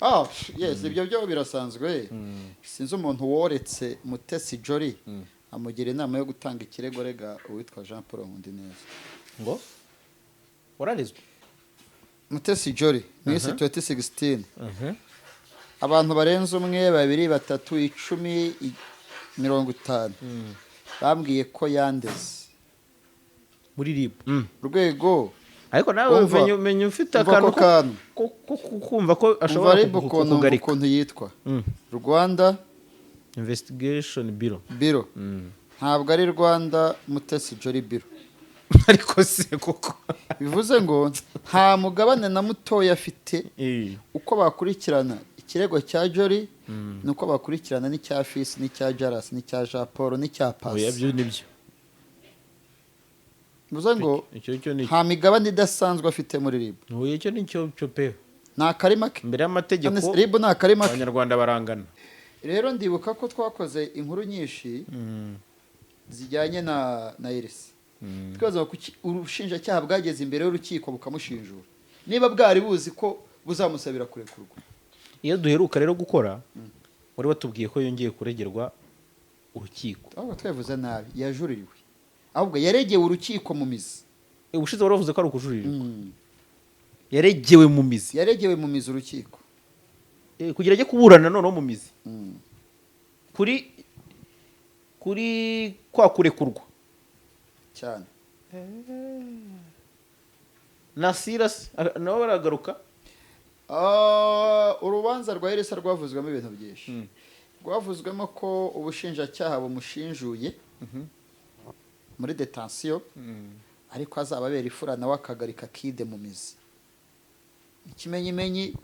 Ah, yes, ibyo byo birasanzwe. Sinzi umuntu woretse Mutesi Jolly amugira inama yo gutanga ikirego, rega uwitwa Jean Paul Nkundineza. Ngo wararezwe? Mutesi Jolly Miss 2016, abantu barenze umwe, babiri, batatu, 10, 50 bambwiye ko yandeze. Muri RIB? Urwego Ariko nawe Umva. menya ufite Umva akantu ako kantu. ko kumva ko Umva ashobora RIB ukuntu kukugarika. ukuntu yitwa Rwanda Investigation Bureau. Bureau, ntabwo ari Rwanda Mutesi Jolly Bureau. Ariko se koko? Bivuze ngo nta mugabane na mutoya afite. Uko bakurikirana ikirego cya Jolly ni uko bakurikirana n'icya Fisi, n'icya Jarasi, n'icya Jean Paul, n'icya Oya. Pasi. Byo nibyo. Bivuze ngo Icyo cyo ni nta migabane idasanzwe afite muri RIB. Oya, icyo ni cyo cyo pe. Ni akarima ke. Imbere y'amategeko None se RIB ni akarima ke. Abanyarwanda barangana. Rero ndibuka ko twakoze inkuru nyinshi zijyanye na Irisi, twibaza kuki ubushinjacyaha bwageze imbere y'urukiko bukamushinjura niba bwari buzi ko buzamusabira kurekurwa. Iyo duheruka rero gukora, wari watubwiye ko yongeye kuregerwa urukiko. Ahubwo twabivuze nabi, yajuririwe, ahubwo yaregewe urukiko mu mizi. Ubushize wari wavuze ko ari ukujurirwa. Yaregewe mu mizi. Yaregewe mu mizi urukiko. Kugira ajye kuburana noneho mu mizi kuri kwa kurekurwa. Cyane. Nasira se nabo baragaruka? Ah, urubanza rwa Elisa rwavuzwemo ibintu byinshi. Rwavuzwemo ko ubushinjacyaha bumushinjuye muri détention, ariko azaba abera ifura nawe akagarika kide mu mizi, ikimenyimenyi.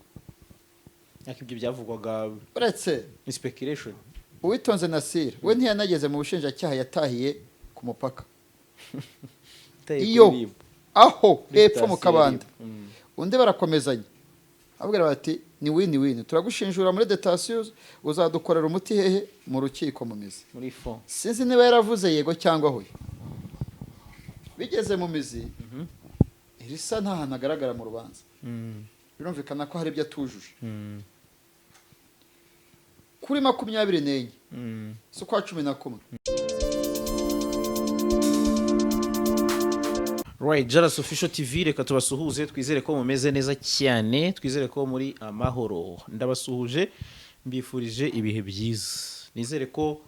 Ariko ibyo byavugwaga Uretse ni speculation. Uwitonze Nasira we ntiyanageze mu bushinjacyaha, yatahiye ku mupaka. Iteye Iyo kuri RIB. aho Kuri hepfo mu sitasiyo ya Kabanda. RIB. Undi barakomezanya, abwira bati: "Ni win win, turagushinjura muri détention, uzadukorera umuti hehe? Mu rukiko mu mizi." Muri fond. Sinzi niba yaravuze yego cyangwa hoya. Bigeze mu mizi, irisa nta hantu agaragara mu rubanza. Birumvikana ko hari ibyo atujuje. Kuri 24 z'ukwa 11. Right, Jaras Official TV, reka tubasuhuze, twizere ko mumeze neza cyane, twizere ko muri amahoro. Ndabasuhuje, mbifurije ibihe byiza. Nizere ko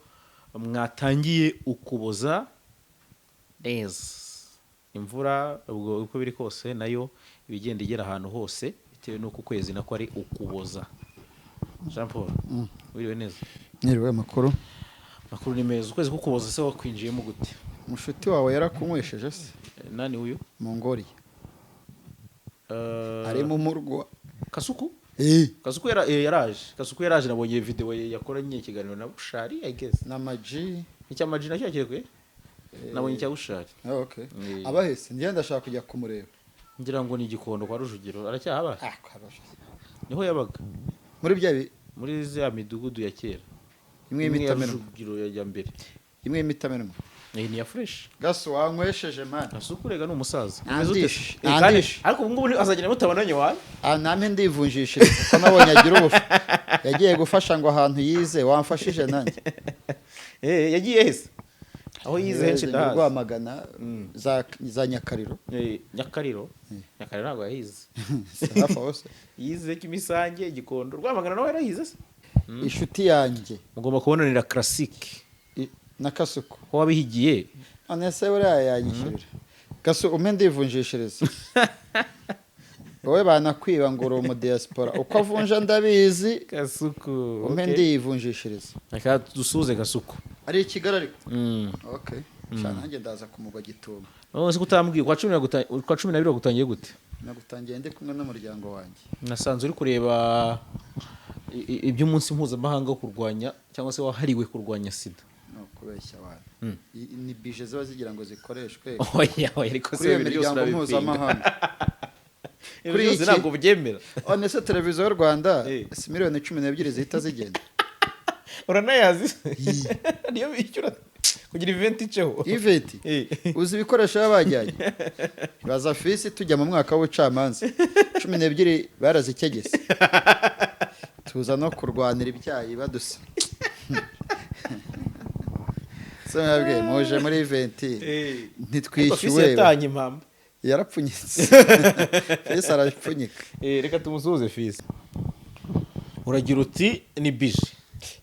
mwatangiye Ukuboza neza. Imvura ubwo uko biri kose nayo ibigenda igera ahantu hose bitewe n'uko ukwezi nako ari Ukuboza. Jean Paul, wiriwe neza? Niriwe, amakuru? Makuru ni meza. Ukwezi k'Ukuboza se wakwinjiyemo gute? Mushuti wawe yarakunywesheje se? Nani uyu? Mongoliya. Arimo umurwa. Kasuku? Eh. Kasuku yaraje. Kasuku yaraje, nabonye video ye yakoranye ikiganiro na Bushari, I guess. N'amaji. Icya Maji nacyo yakirekuye? Nabonye icya Bushari. Ah, okay. Eh. Abahese njye ndashaka kujya kumureba. Ngira ngo ni Igikondo kwa Rujugiro. Aracyahaba? Ah, karoshe. Niho yabaga. Muri bya Muri za midugudu ya kera. Imwe ya y'imitamerwa. Rujugiro ya mbere. Imwe y'imitamerwa. Ni ya fresh. Gaso wanywesheje, man. Kasuku rega ni umusaza. Nandishe, Umeze ute se? nandishe. Ariko ubu ngubu azagenda mutabonanye wawe. Ah, namwe ndivunjishiriza ko nabonye agira ubufu, yagiye gufasha ngo ahantu yize, wamfashije nanjye. Yagiye hese? Aho yize henshi ndahazi. Rwamagana, za Nyakariro. Nyakariro. Nyakariro ntabwo yahize. Si hafi aho se? Yize Kimisange, Gikondo, Rwamagana nawe yarahize se? Inshuti yanjye. Mugomba kubonanira classic. Na Kasuku. Ko wabihigiye. None se buriya yanyishyurira? Gasu, umpe ndivunjishiriza. Wowe banakwiba ngo uri umudiyasipora, uko avunja ndabizi. Kasuku. Umpe ndiyivunjishiriza. Reka dusuhuze Kasuku. Ari i Kigali ariko. Okay. Sha, nanjye ndaza kumugwa gitumo. None se kutambwiye kwa 12 wagutangiye gute? Nagutangiye ndi kumwe n'umuryango wanjye. Nasanze uri kureba iby'umunsi mpuzamahanga wo kurwanya cyangwa se wahariwe kurwanya sida. Ni ukubeshya abantu. Ni bije ziba zigira ngo zikoreshwe Oya oya, ariko kuri se iyo ibintu byose miryango urabipinga. mpuzamahanga. Ibintu Kuri byose iki? ntabwo ubyemera. None se televiziyo y'u Rwanda si miliyoni 12 zihita zigenda? Uranayazi, niyo bishyura kugira event iceho. Event? Uzi ibikoresho baba bajyanye? Baza fisi tujya mu mwaka w'ubucamanza, 12 barazikegese. Tuza no kurwanira ibyayi badusa. So mwabwiye muje muri event, Ariko Fisi ntitwishyuwe. Yatanye impamba. Yarapfunyitse, Fisi arapfunyika. Reka tumusuhuze Fisi. Uragira uti ni bije.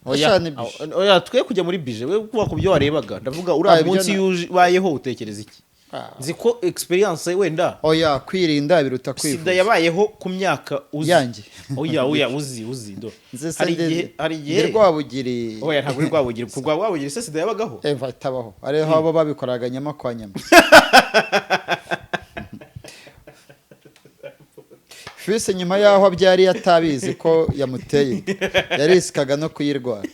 Oya, ni bije. Oya, twe kujya muri bije, we kuba ku byo warebaga, ndavuga uriya Ah, ibyo munsi ubayeho utekereza iki? Ah. Nzi ko experience wenda Oya, kwirinda biruta sida kwivuza. Yabayeho ku myaka uzi? Yanjye. Oya, uzi do. Nzi se. Hari igihe hari igihe Ndi Rwabugiri. Oya, ntabwo uri Rwabugiri. Ku rwa Rwabugiri se sida yabagaho? Eva itabaho, ariho abo babikoraga nyama kwa nyama. Fisi nyuma y'aho abyariye atabizi ko yamuteye inda, yarisikaga no kuyirwara.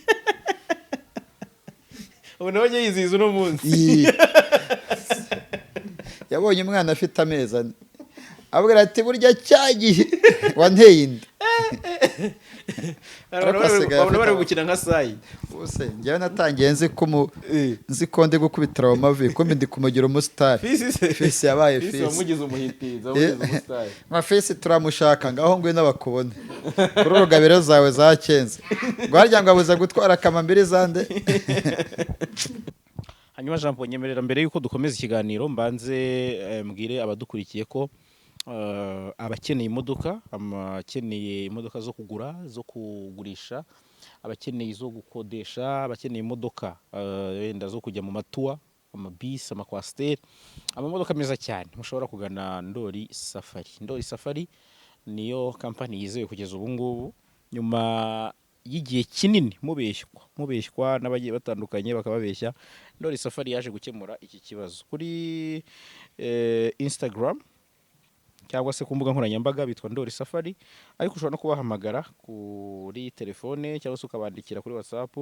Ubu nawe ajya yizihiza uno munsi. Iyi. Yabonye umwana afite amezi 4, abwira ati: "Burya cyagihe wanteye inda." Ariko asigaye Babona bari afite gukina nka sayi. Ubuse njyewe natangiye nzi ko ndi gukubitira mu mavi, kumbe ndi kumugira umusitari. Fisi se? Fisi yabaye Fisi. Fisi. Wamugize umuhitinzi, wamugize umusitari. Nka Fisi turamushaka, ngaho ngwino bakubone kuri urugabiro zawe za kenze, ngo harya ngo abuze gutwara kamambiri zande. Hanyuma Jean Paul, nyemerera mbere yuko dukomeza ikiganiro mbanze mbwire abadukurikiye ko abakeneye imodoka, abakeneye imodoka zo kugura, zo kugurisha, abakeneye izo gukodesha, abakeneye imodoka wenda zo kujya mu ma tour, amabisi, amakwasiteri, amamodoka meza cyane, mushobora kugana Ndoli Safari. Ndoli Safari niyo kampani yizewe kugeza ubu ngubu, nyuma y'igihe kinini mubeshywa n'abagiye batandukanye bakababeshya. Ndoli Safari yaje gukemura iki kibazo. Kuri Instagram cyangwa se ku mbuga nkoranyambaga bitwa Ndoli Safari, ariko ushobora no kubahamagara kuri telefone cyangwa se ukabandikira kuri WhatsApp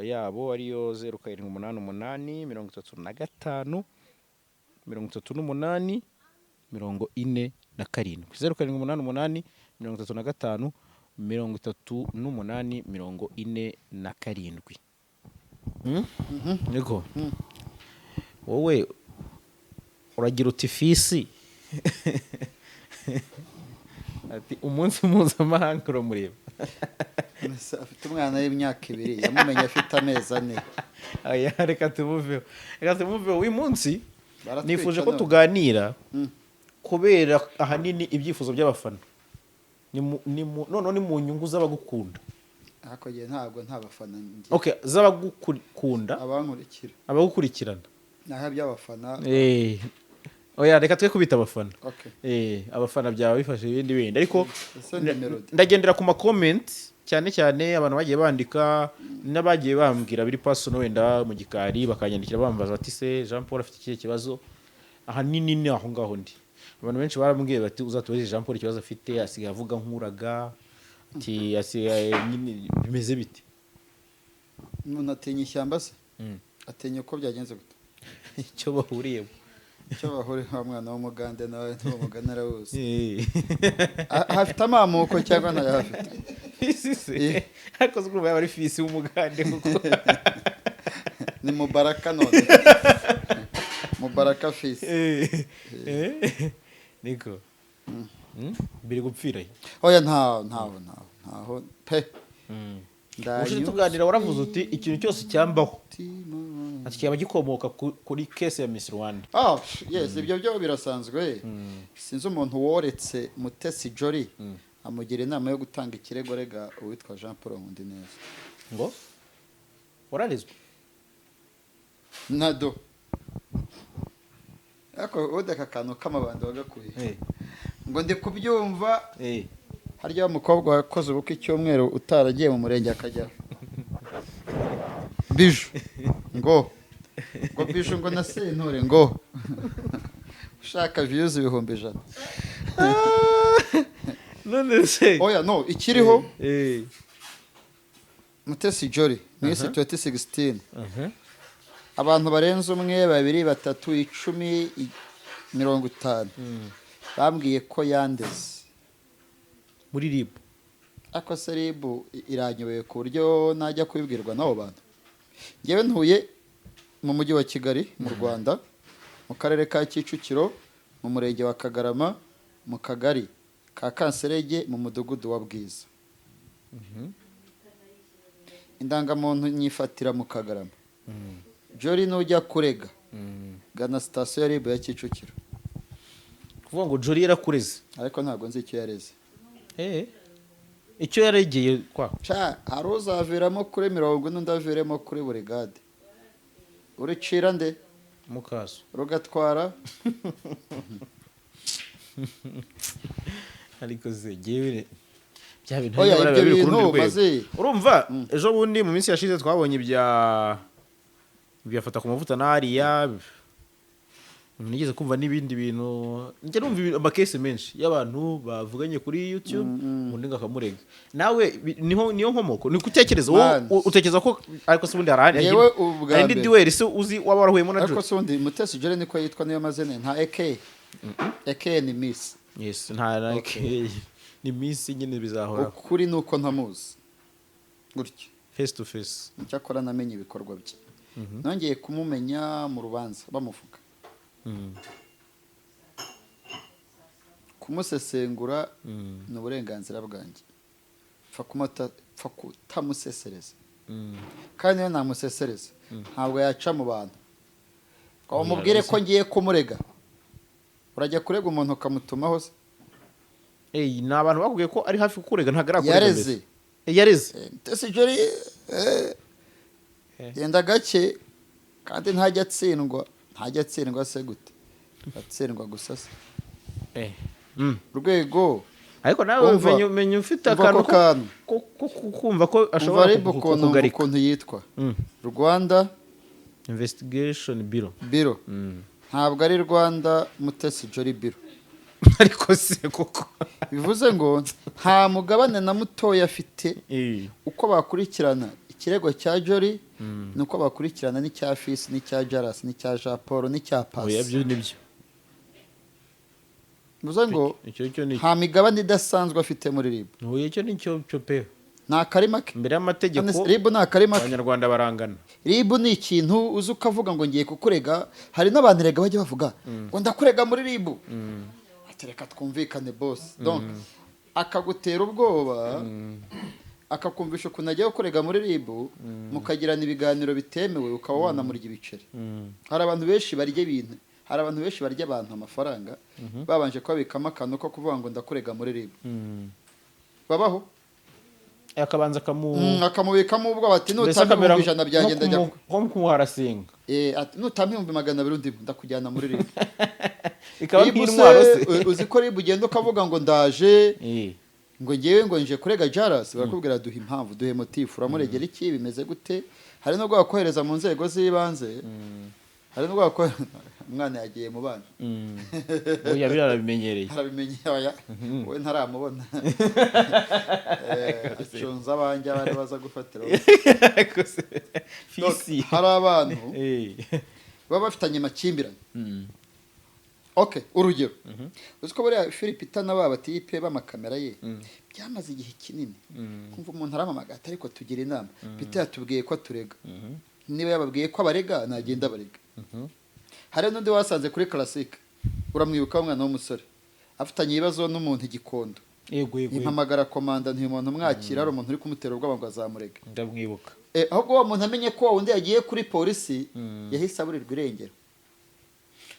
yabo, ariyo 0788 35 38 47, 0788 35 38 47. Niko wowe uragira uti Fisi ati umunsi mpuzamahanga uramureba. Afite umwana w'imyaka 2, yamumenye afite amezi 4. Aya, reka tumuveho, reka tumuveho. Uyu munsi Baratwica nifuje ko none. tuganira kubera ahanini ibyifuzo by'abafana. Noneho ni mu nyungu z'abagukunda. Ariko njye ntabwo nta bafana ngira. Okay, z'abagukunda. Abankurikira. Abagukurikirana. Naho iby'abafana. Oya, reka twe kubita abafana. Okay. Abafana byaba bifashe ibindi bindi, ariko Ese ni Melody? Ndagendera ku ma comment, cyane cyane abantu bagiye bandika n'abagiye bambwira biri personal, wenda mu gikari bakanyandikira bambaza bati: "Se Jean Paul afite ikihe kibazo?" Ahanini ni aho ngaho ndi. Abantu benshi barambwiye bati: "Uzatubaze Jean Paul ikibazo afite, asigaye avuga nkuraga," ati asigaye nyine bimeze bite? Umuntu atinya ishyamba se? Atinya uko byagenze gute? Icyo bahuriyemo. Icyo bahuriyeho, wa mwana w'umugande nawe n'uwo mugani arawuzi. Hafite amamuko cyangwa ntayahafite? Fisi se? Ariko se urumva yaba ari Fisi w'umugande kuko? Ni Mubaraka none, Mubaraka Fisi. Niko biri gupfira he? Oya, ntaho, ntaho, ntaho, ntaho pe. Ubushize tuganira waravuze uti ikintu cyose cyambaho, ati cyaba gikomoka kuri case ya Miss Rwanda. Ah, yes, ibyo byo birasanzwe. Sinzi umuntu woretse Mutesi Jolly amugira inama yo gutanga ikirego, rega uwitwa Jean Paul Nkundineza. Ngo wararezwe? Nado ariko ubundi aka kantu k'amabandi wagakuye ngo ndi kubyumva. Harya wa mukobwa wakoze ubukwe icyumweru utaragiye mu murenge akajya Biju, ngo Biju, ngo na Sentore, ngo ushaka views 100,000. None se? Oya, no ikiriho, Mutesi Jolly Miss 2016, abantu barenze umwe, babiri, batatu, 10, 50 bambwiye ko yandeze. Muri RIB? Ariko se RIB iranyobeye ku buryo najya kubibwirwa n'abo bantu? Ngewe ntuye mu mujyi wa Kigali mu Rwanda, mu karere ka Kicukiro, mu murenge wa Kagarama, mu kagari ka Kanserege, mu mudugudu wa Bwiza. Indangamuntu nyifatira mu Kagarama. Jolly, nujya kurega, gana sitasiyo ya RIB ya Kicukiro. Kuvuga ngo Jolly yarakureze? Ariko ntabwo nzi icyo yareze. Icyo yaregeye kwa Ca hari uzaviramo kuri 40, undi aviremo kuri burigade. Uricira nde? Mukaso. Rugatwara. Ariko se jyewe bya bintu Oya, biba ibyo biri ku bintu rundi rwego. Urumva, ejo bundi mu minsi yashize twabonye ibya byafata ku mavuta na hariya, nigeze kumva n'ibindi bintu. Njya numva amakesi menshi y'abantu bavuganye kuri YouTube, undi ngo akamurega. Nawe niho niyo nkomoko ni gutekereza wowe. Man. Utekereza ko, ariko se ubundi hari Yewe, ubwa hari indi mbere. duel se uzi waba warahuyemo na Ariko Jolly? se ubundi Mutesi Jolly niko yitwa, niyo mazina, nta eke eke, ni Miss. Yes, nta na ni Miss nyine, bizahoraho. Ukuri ni uko ntamuzi gutyo Face to face. Icyakora namenye ibikorwa bye, nongeye kumumenya mu rubanza bamuvuga. Kumusesengura ni uburenganzira bwanjye, pfa kutamusesereza. Kandi niyo namusesereza, ntabwo yaca mu bantu ngo bamubwire ko ngiye kumurega. Urajya kurega umuntu ukamutumaho se? Ey, ni abantu bakubwiye ko ari hafi kukurega, ntabwo arakurega Yareze. mbese. Yareze. Mutesi Jolly, genda gake, kandi ntajya atsindwa. Ntajya atsindwa se gute? Atsindwa gusa se? Urwego Ariko nawe Umva. menya ufite Umva akantu ako kantu. ko kumva ko Umva ashobora RIB ukuntu kukugarika. ukuntu yitwa Rwanda Investigation Bureau. Bureau, ntabwo ari Rwanda Mutesi Jolly Bureau. Ariko se koko? Bivuze ngo nta mugabane na mutoya afite. Uko bakurikirana ikirego cya Jolly ni uko bakurikirana n'icya Fisi, n'icya Jarasi, n'icya Jean Paul, n'icya Oya, Pasi. byo nibyo. Bivuze ngo Icyo cyo ni nta migabane idasanzwe afite muri RIB. Oya, icyo ni cyo cyo pe. Ni akarima ke. Imbere y'amategeko RIB ni akarima ke. Abanyarwanda barangana. RIB ni ikintu uzi ukavuga ngo ngiye kukurega. Hari n'abantu rega bajya bavuga ngo ndakurega muri RIB, ati reka twumvikane boss. Donc akagutera ubwoba, akakumvisha ukuntu agiye kukurega muri RIB, mukagirana ibiganiro bitemewe, ukaba wanamurya ibiceri. Hari abantu benshi barya ibintu, hari abantu benshi barya abantu amafaranga babanje kubabikamo akantu ko kuvuga ngo ndakurega muri RIB. Babaho. Akabanza akamu Akamubikamo ubwoba, ati mbese nutampa akamera 100,000 byanjye ndajya nko kumuharasinga. Ati nutampa 200,000 ndimo ndakujyana muri RIB. Bikaba RIB se, nk'intwaro se. Uzi ko RIB ugenda ukavuga ngo ndaje, ngo ngewe ngo nje kurega Jarasi, barakubwira duha impamvu, duhe motif, uramuregera iki, bimeze gute? Hari n'ubwo bakohereza mu nzego z'ibanze, hari n'ubwo umwana yagiye mu bana. Oya, biriya arabimenyereye. Arabimenye. Oya, we ntaramubona. Acunze abanjye abari baza gufatira. Ariko se, fisi. Hari abantu baba bafitanye amakimbirane. Okay, urugero, uzi ko buriya Philip na ba batipe b'amakamera ye byamaze igihe kinini, kumva umuntu aramamagata, ariko tugira inama, Peter yatubwiye ko aturega, niba yababwiye ko abarega nagenda abarega. Hari n'undi wasanze kuri Classic, uramwibuka, umwana w'umusore afitanye ibibazo n'umuntu igikondo. Yego. Impamagara komanda, ntiyu muntu mwakira, hari umuntu uri kumutera ubwoba ngo azamurega. Ndamwibuka. Ahubwo uwo muntu amenye ko wa wundi yagiye kuri polisi, yahise aburirwa irengero.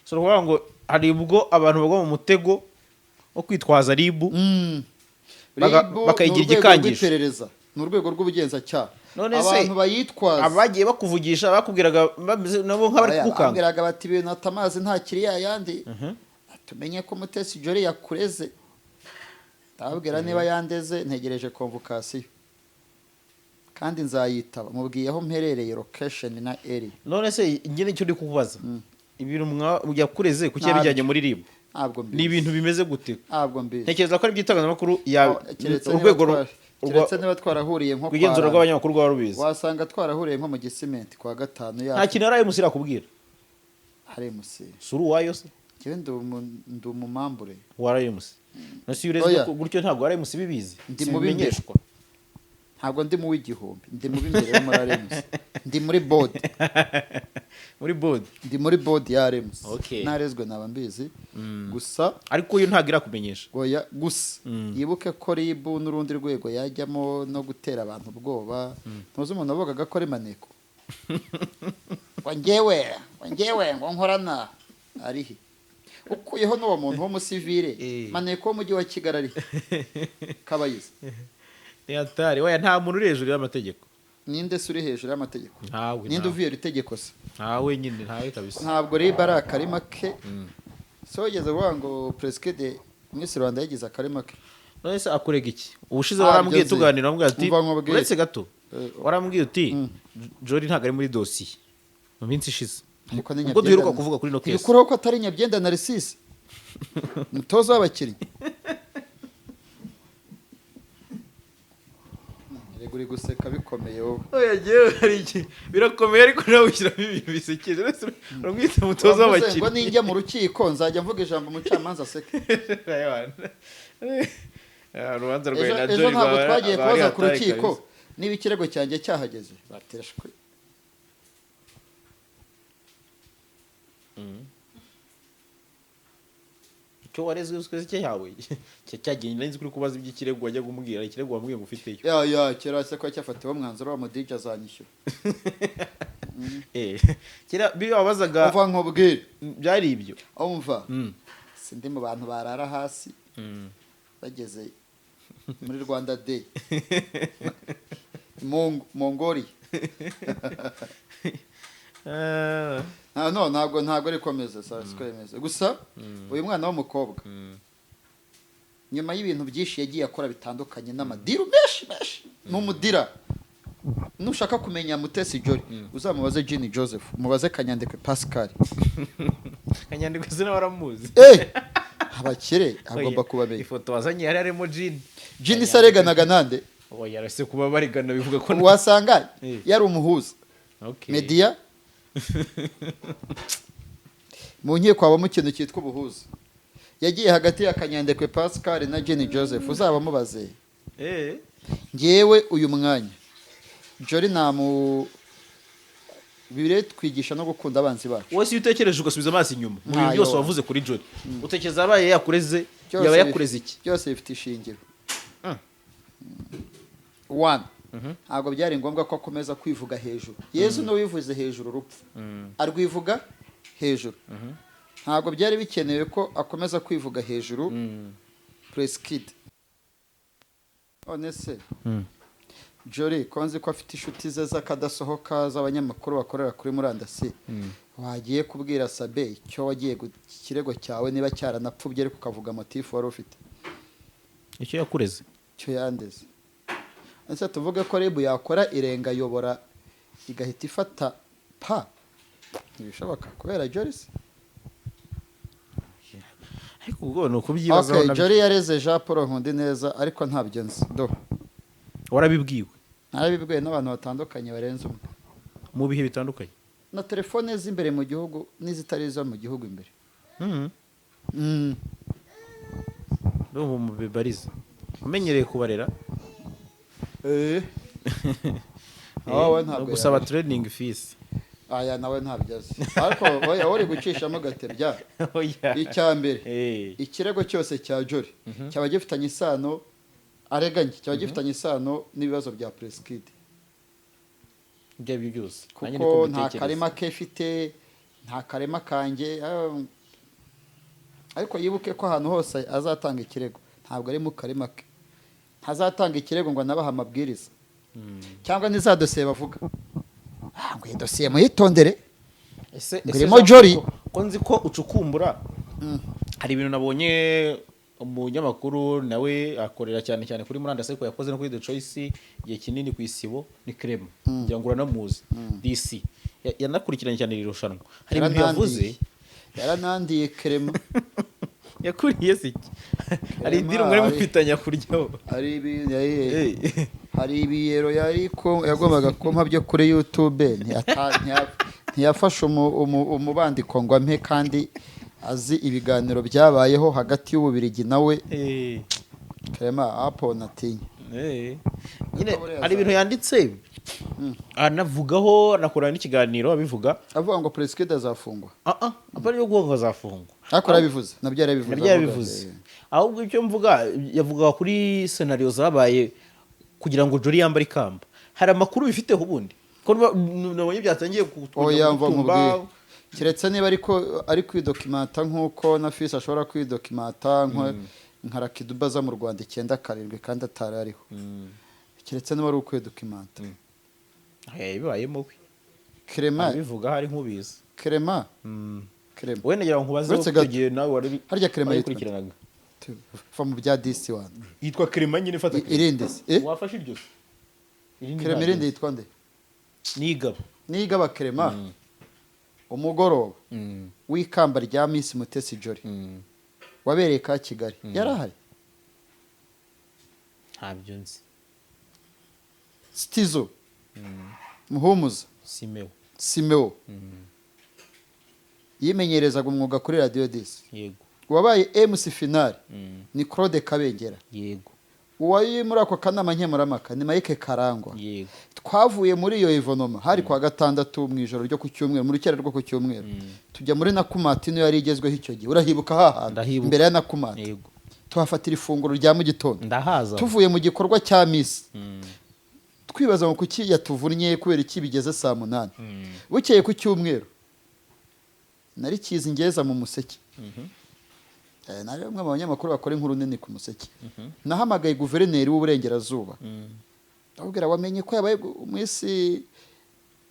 So ni ukuvuga ngo hari ubwo abantu bagwa mu mutego wo kwitwaza RIB, RIB bakayigira ni urwego igikangisho. rw'iperereza, ni urwego rw'ubugenzacyaha. None se, Abantu bayitwaza abagiye bakuvugisha bakubwiraga bameze nabo nk'abari Oya, kugukanga? Bambwiraga bati ibintu atamazi ntakiri yayandi, tumenye ko Mutesi Jolly yakureze. Ndababwira niba yandeze, ntegereje convocation kandi nzayitaba, mubwiye aho mperereye, location na area. None se njye nicyo ndi kukubaza, ibintu yakureze kuki Ntabyo. yabijyanye muri RIB? Ntabwo Ni mbizi. ibintu bimeze gute? Ntabwo mbizi. Ntekereza ko ari iby'itangazamakuru ya Oh, keretse niba urwego keretse niba twarahuriye nko kwa rw'igenzura rw'abanyamakuru rwaba rubizi. Wasanga twarahuriye nko mu Gisimenti kwa gatanu Nta yacu. kintu ari MC irakubwira? Hari MC? Si uri uwayo se? Njyewe ndi umumambure. Wa RMC? None se iyo ureze Oya. gutyo ntabwo RMC bibizi? Ndi mu b'imbere. Sibimenyeshwa. Ntabwo ndi mu w'igihumbi, ndi mu b'imbere bo muri RMC, ndi muri board. Muri board. Ndi muri board ya RMC. Okay. Narezwe naba mbizi gusa. Ariko uyu ntabwo irakumenyesha. Oya, gusa yibuke ko RIB n'urundi rwego yajyamo no gutera abantu ubwoba. Ntuzi umuntu wavugaga ko ari maneko, ngo njyewe, ngo njyewe, ngo nkorana arihe? Ukuyeho n'uwo muntu w'umusivire, maneko w'umujyi wa Kigali arihe Kabayiza? Ni hatari. Oya, nta muntu uri hejuru y'amategeko. Ninde se uri hejuru y'amategeko? Ntawe. Ninde? Ntawe. Uvuye itegeko se? Ntawe nyine, ntawe kabisa. Ntabwo RIB ari akarima ke. So wigeze kuvuga ngo Prince Miss Rwanda yagize akarima ke? None se akurega iki? Ubushize Ah, warambwiye, byo nzi. tuganira, wambwiye ati Umva nkubwire. uretse gato, warambwiye uti Jolly ntabwo ari muri dosiye mu minsi ishize, Ariko ni ubwo Nyabyenda duheruka kuvuga kuri ino case. Ntibikuraho ko atari Nyabyenda Narcisse, umutoza w'abakinnyi. Erega uri guseka bikomeye wowe. Oya, jewe hari iki birakomeye, ariko nawe ushyiramo ibintu bisekeje. Uretse uramwita umutoza Wavuze ngo w'abakinnyi. ninjya mu rukiko nzajya mvuga ijambo umucamanza aseke. Urubanza rwawe Ejo na ejo Jolly ntabwo twagiye rwaba ari kubaza ku hatari rukiko kabisa. niba ikirego cyanjye cyahageze, batereshwe. Icyo warezwe uzi icyo yawe cyagiye, nari nzi kuri kubaza iby'ikirego wajya kumubwira, ikirego wambwiye ngo ufiteyo. Ya kera se ko cyafatiweho umwanzuro wa mudije azanyishyura. Kera biyo wabazaga. Umva nkubwire. Byari ibyo. Umva, sindi mu bantu barara hasi bageze muri Rwanda Day Mongolia. Ah, no, ntabwo ari komeza sa siko yemeza gusa. Uyu mwana w'umukobwa, nyuma y'ibintu byinshi yagiye akora bitandukanye n'amadiru menshi menshi, ni umudira. Nushaka kumenya Mutesi Jolly, uzamubaze Jini Joseph, umubaze Kanyandekwe Pascal. Kanyandekwe se nawe waramuzi? Eh, abakire agomba kubamenya. Ifoto wazanye yari harimo Jini. Jini se areganaga nande? Oya, yarase kuba barigana bivuga ko Wasanga yari umuhuza. Okay. Media mu nkiko habamo ikintu cyitwa ubuhuza. Yagiye hagati ya Kanyandekwe Pascal na Jenny Joseph, uzaba mubaze. Ngewe uyu mwanya Jolly namu bire twigisha no gukunda abanzi bacu. Wowe se iyo utekereje ugasubiza amaso inyuma mu bintu Ntayo. byose wavuze kuri Jolly, utekereza abaye yakureze, Byose yaba yakureze iki? Byose bifite ishingiro. One, ntabwo byari ngombwa ko akomeza kwivuga hejuru. Yezu n'uwivuze hejuru urupfu arwivuga hejuru. Ntabwo byari bikenewe ko akomeza kwivuga hejuru Prince Kid. None se Jolly, ko nzi ko afite inshuti ze z'akadasohoka z'abanyamakuru bakorera kuri murandasi, wagiye kubwira Sabe icyo wagiye ikirego cyawe niba cyaranapfubye, ariko ukavuga motif wari ufite? Icyo yakureze? Icyo yandeze? Ese tuvuge ko RIB yakora irengayobora igahita ifata pa? Ntibishoboka kubera Jolly se? Ariko ubwo ni ukubyibazaho. Okay, Nabyo. Jolly yareze Jean Paul Nkundineza, ariko ntabyo nzi do. Warabibwiwe? Narabibwiwe n'abantu batandukanye barenze umwe. Mu bihe bitandukanye? Na telefone z'imbere mu gihugu n'izitari izo mu gihugu imbere. Ndumva umubibariza umenyereye kubarera. Eh. Wowe ntabwo No gusaba yarera. training fees. Aya nawe ntabyo azi, ariko oya, uri gucishamo gatebya. Oya. Icya mbere, ikirego cyose cya Jolly cyaba gifitanye isano, areganye, cyaba gifitanye isano n'ibibazo bya Prince Kid. Ibyo ari byo byose, nanjye Kuko niko nta mbitekereza. karima ke ifite, nta karima kanjye. Ariko yibuke ko ahantu hose azatanga ikirego ntabwo ari mu karima ke. Ntazatanga ikirego ngo anabahe amabwiriza cyangwa n'iza dosiye bavuga. Ah, ngo iyi dosiye muyitondere. Ese Ngo ese irimo Jean Jolly. Paul, ko nzi ko ucukumbura, hari ibintu nabonye umunyamakuru nawe akorera cyane cyane kuri murandasi, ariko yakoze no kuri The Choice igihe kinini ku Isibo, ni Clement, ngira ngo uranamuzi, DC. Yanakurikiranye cyane iri rushanwa, hari ibintu yavuze. Yaranandiye Clement. Yakuriye se iki? Hari idini mwari mufitanye kuryaho? Hari hari ibiyero yari ko yagombaga kumpa byo kuri YouTube, ntiyafashe umubandiko ngo ampe, kandi azi ibiganiro byabayeho hagati y'Ububirigi nawe. Clement apo natinya. Nyine Ariko buriya hari ibintu yanditse anavugaho, anakora n'ikiganiro abivuga. Avuga ngo Prince Kid azafungwa. Ah ah, apa ariyo kuvuga ngo azafungwa. Ariko yarabivuze, nabyo yarabivuze. Nabyo yabivuze. Ahubwo icyo mvuga, yavugaga kuri scenario zabaye kugira ngo Jolly yambare ikamba. Hari amakuru bifiteho ubundi ko nabonye byatangiye Oya, mva gutumba. nkubwire, keretse niba ariko ari kwidokimata nk'uko na fisi ashobora kwidokimata nka Rakiduba aza mu Rwanda 97 kandi atari ariho, keretse niba ari ukwidokimata. Bibayemo we. Clement. Abivuga hari nk'ubizi. Clement, Clement. Wowe nagira ngo nkubaze Uretse icyo gato. gihe nawe wari Harya Clement yitwa wayikurikiranaga. Va mu bya disi wani. Yitwa Clement nyine, fata. Irindi se? Eh? Wafashe iryo se? Irindi Clement ntabwo irindi nzi. yitwa nde? Nigaba. Nigaba Clement, umugoroba w'ikamba rya Miss Mutesi Jolly wabereye ka Kigali, yari ahari? Ntabyo nzi. Stizo Muhumuza. Simeo. Simeo yimenyerezaga umwuga kuri Radiyo 10. Yego. Wabaye MC final ni Claude Kabengera. Yego. Uwari muri ako kanama nkemurampaka ni Mike Karangwa. Yego. Twavuye muri iyo événement, hari kwa gatandatu mu ijoro ryo ku cyumweru, mu rukera rwo ku cyumweru, tujya muri Nakumatt, niyo yari igezweho icyo gihe. Urahibuka hahantu? Ndahibuka. Imbere ya Nakumatt. Yego. Tuhafatira ifunguro rya mu gitondo. Ndahaza. Tuvuye mu gikorwa cya misi, twibaza ngo kuki yatuvunnye, kubera iki bigeze saa 8. Bukeye ku cyumweru nari kizi ngeza mu Museke. Nari bamwe mu banyamakuru bakora inkuru nini ku Museke. Nahamagaye guverineri w'Uburengerazuba, ndamubwira: "Wamenye ko yabaye Miss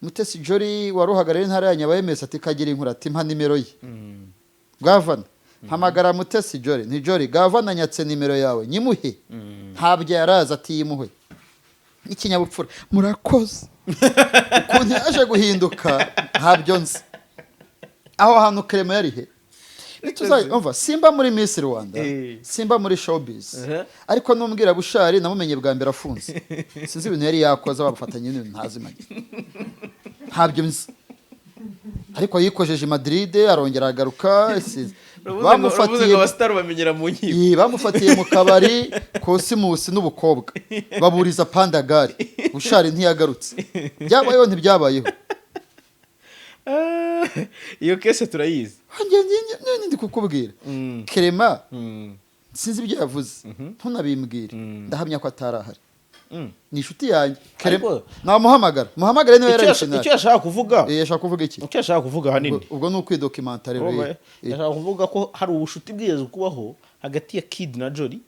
Mutesi Jolly wari uhagarariye intara ya Nyabaye Mesi?" Ati: "Kagira inkuru." Ati: "Mpa nimero ye." Gavana mpamagara Mutesi Jolly, nti: "Jolly, gavana nyatse nimero yawe, nyimuhe?" Ntabyo yaraza. Ati: "Yimuhe n'ikinyabupfura, murakoze." Ukuntu yaje guhinduka ntabyo nzi. Aho hantu Clement yari he? Umva, simba muri Miss Rwanda, simba muri showbiz, ariko numbwira Bushali namumenye bwa mbere afunze. Sinzi ibintu yari yakoze bafatanye n'ibintu ntazi make, ntabyo nzi, ariko yikojeje i Madrid arongera agaruka, sinzi. Bamufatiye abasitari bamenyera mu nkiko. Iyi, bamufatiye mu kabari Kosimusi n'ubukobwa, baburiza pandagari. Bushali ntiyagarutse. Byabayeho, ntibyabayeho? Iyo case turayizi. Njye ndi kukubwira, Clement sinzi ibyo yavuze, ntunabimbwire. Ndahamya ko atari ahari. Ni inshuti yanjye Clement. Namuhamagara, muhamagare niba Icyo yari icyo yashaka kuvuga, Eh, yashaka kuvuga iki? Icyo yashaka kuvuga ahanini, Ubwo ni ukwidokimanta rero. Urumva, yashaka kuvuga ko hari ubucuti bwigeze kubaho hagati ya Kid na Jolly,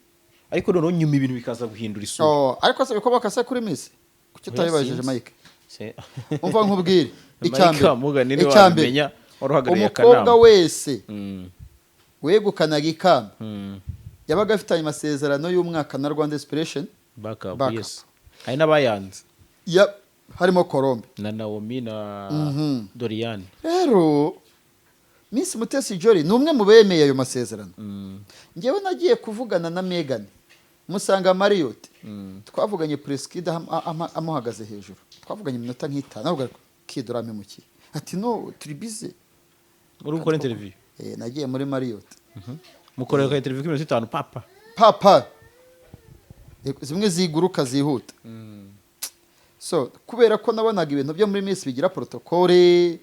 ariko noneho nyuma ibintu bikaza guhindura isura. Oh, ariko se bikomoka se kuri Miss? Kuki Oya, utabibajije? sinzi. Mike, umva nkubwire, icya Mike mbere, Mugani niwe icya mbere, wabimenya, wari uhagarariye umukobwa akanama. wese wegukanaga ikamba yabaga afitanye amasezerano y'umwaka na Rwanda Inspiration Backup, Backup. yes. Hari n'abayanze. Ya, harimo Colombe. Na Naomi na Doriane. Rero Miss Mutesi Jolly ni umwe mu bemeye ayo masezerano. Njyewe nagiye kuvugana na Megan, musanga Marriott. Twavuganye Prince Kid amuhagaze hejuru, twavuganye iminota nk'itanu. Avuga: "Kid, urampemukiye." Ati: "No, turi busy." Uri gukora interview? Eh, nagiye muri Marriott. Mukorera ka interview k'iminota 5 papa. Papa, zimwe ziguruka zihuta. So kubera ko nabonaga ibintu byo muri Miss bigira protocole,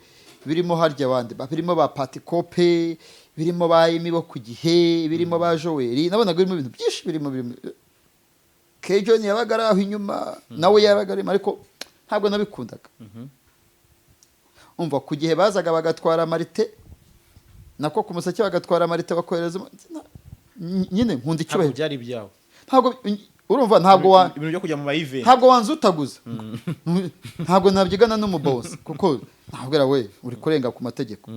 birimo harya abandi birimo ba Patikope, birimo ba Emi bo ku Gihe, birimo ba Joel, nabonaga birimo ibintu byinshi, birimo Kejon yabaga ari aho inyuma, nawe yabaga arimo, ariko ntabwo nabikundaga. Umva, ku Gihe bazaga bagatwara marite, nako ku Museke bagatwara marite, bakohereza nyine nkunda Ntabwo icyubahiro. byari ibyawe. Ntabwo, urumva, ntabwo wa Ibintu byo kujya mu ma event. Ntabwo wanze utaguza, ntabwo nabyigana n'umubosi, kuko ntabwo we uri kurenga ku mategeko.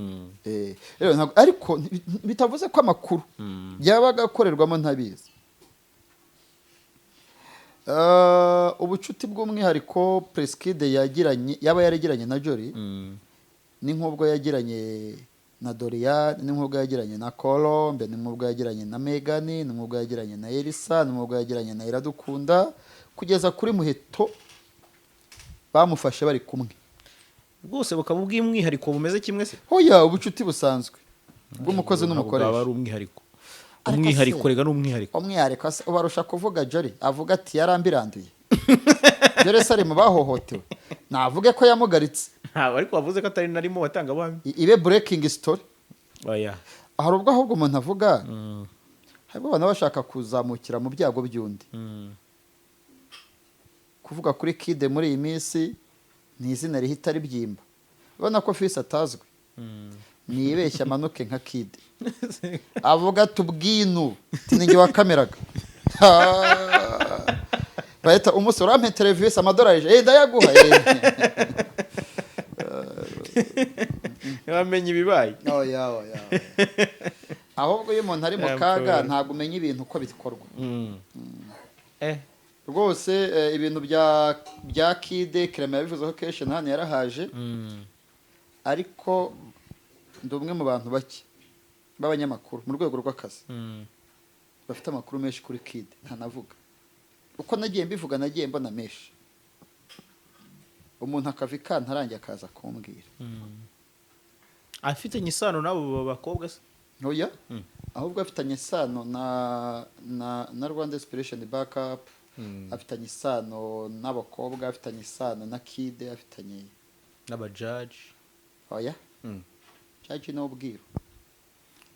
Rero ariko bitavuze ko amakuru yabaga akorerwamo ntabizi. Ubucuti bw'umwihariko Prince Kid yagiranye, yaba yaragiranye na Jolly, ni nk'ubwo yagiranye na Doriane, ni nk'ubwo yagiranye na Colombe, ni nk'ubwo yagiranye na Megan, ni nk'ubwo yagiranye na Elisa, ni nk'ubwo yagiranye na Iradukunda, kugeza kuri Muheto bamufashe bari kumwe. Bwose bukaba ubw'umwihariko bumeze kimwe se? Hoya, ubucuti busanzwe bw'umukozi Ntabwo bwaba n'umukoresha. ari umwihariko. Ariko Umwihariko se- rega ni umwihariko. Umwihariko se ubarusha kuvuga? Jolly avuga ati: "Yarambiranduye." Dore se ari mu bahohotewe? Navuge ko yamugaritse. Ntabwo, ariko wavuze ko atari narimo batangabuhamya. Ibe breaking story. Oya. Hari ubwo ahubwo umuntu avuga, hari ubwo abantu baba bashaka kuzamukira mu byago by'undi. Kuvuga kuri Kide muri iyi minsi ni izina rihita ribyimba. Ubona ko Fisi atazwi, niyibeshye amanuke nka Kide, avuga ati ubwinu ninjye wakameraga. Bahita umunsi urampe televiziyo amadolari 100, ndayaguha. Ntibamenye ibibaye. Oya, oya, oya. Ahubwo iyo umuntu ari mu kaga, ntabwo umenya ibintu uko bikorwa. Rwose ibintu bya Kide Clement yabivuzeho kenshi, na hano yarahaje. Ariko ndi umwe mu bantu bake b'abanyamakuru mu rwego rw'akazi bafite amakuru menshi kuri Kide ntanavuga. Uko nagiye mbivuga, nagiye mbona menshi, umuntu akava ikantarange akaza kumbwira. Afitanye isano n'abo bakobwa se? Oya. Ahubwo afitanye isano na Rwanda Inspiration Backup, afitanye isano n'abakobwa, afitanye isano na Kide, afitanye n'abajaji. Oya. Jaji ni ubwiru.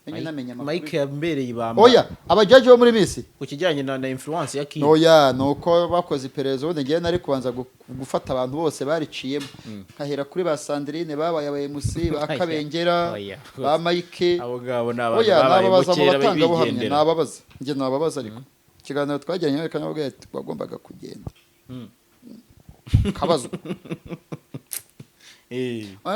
Menye namenya amakuru. Mike yambereye ibamba. Oya, abajaji bo muri Miss ku kijyanye na influence ya Kide. Oya, ni uko bakoze iperereza. Ubundi ngewe nari kubanza gufata abantu bose bariciyemo, nkahera kuri ba Sandrine babaye aba MC, ba Oya. Kabengera, Oya. ba Mike. Abo ngabo ni abantu Oya, babaye nababaza mu kera batangabuhamya. bigendera. Nababaza, njye nababaza. Ariko ikiganiro twagiranye reka nababwira ati wagombaga kugenda kabazwa.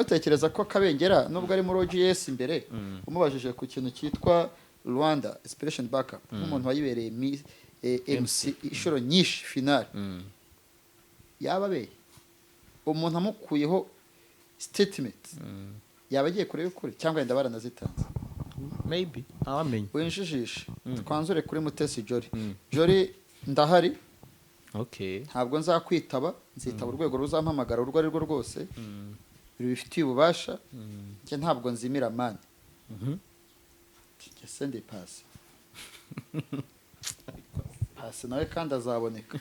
Utekereza ko Kabengera, nubwo ari muri OGS imbere, umubajije ku kintu cyitwa Rwanda Inspiration Backup nk'umuntu wayibereye MC inshuro nyinshi, finale, yaba abeye umuntu amukuyeho statement, yaba agiye kure y'ukuri cyangwa wenda baranazitanze? Maybe, ntawamenya. Winjijishe, twanzure kuri Mutesi Jolly. Jolly, ndahari. Ntabwo nzakwitaba, nzitaba urwego ruzampamagara urwo ari rwo rwose rubifitiye ububasha. Njye ntabwo nzimira mani. Njye se ndi Pasi? Pasi nawe kandi azaboneka.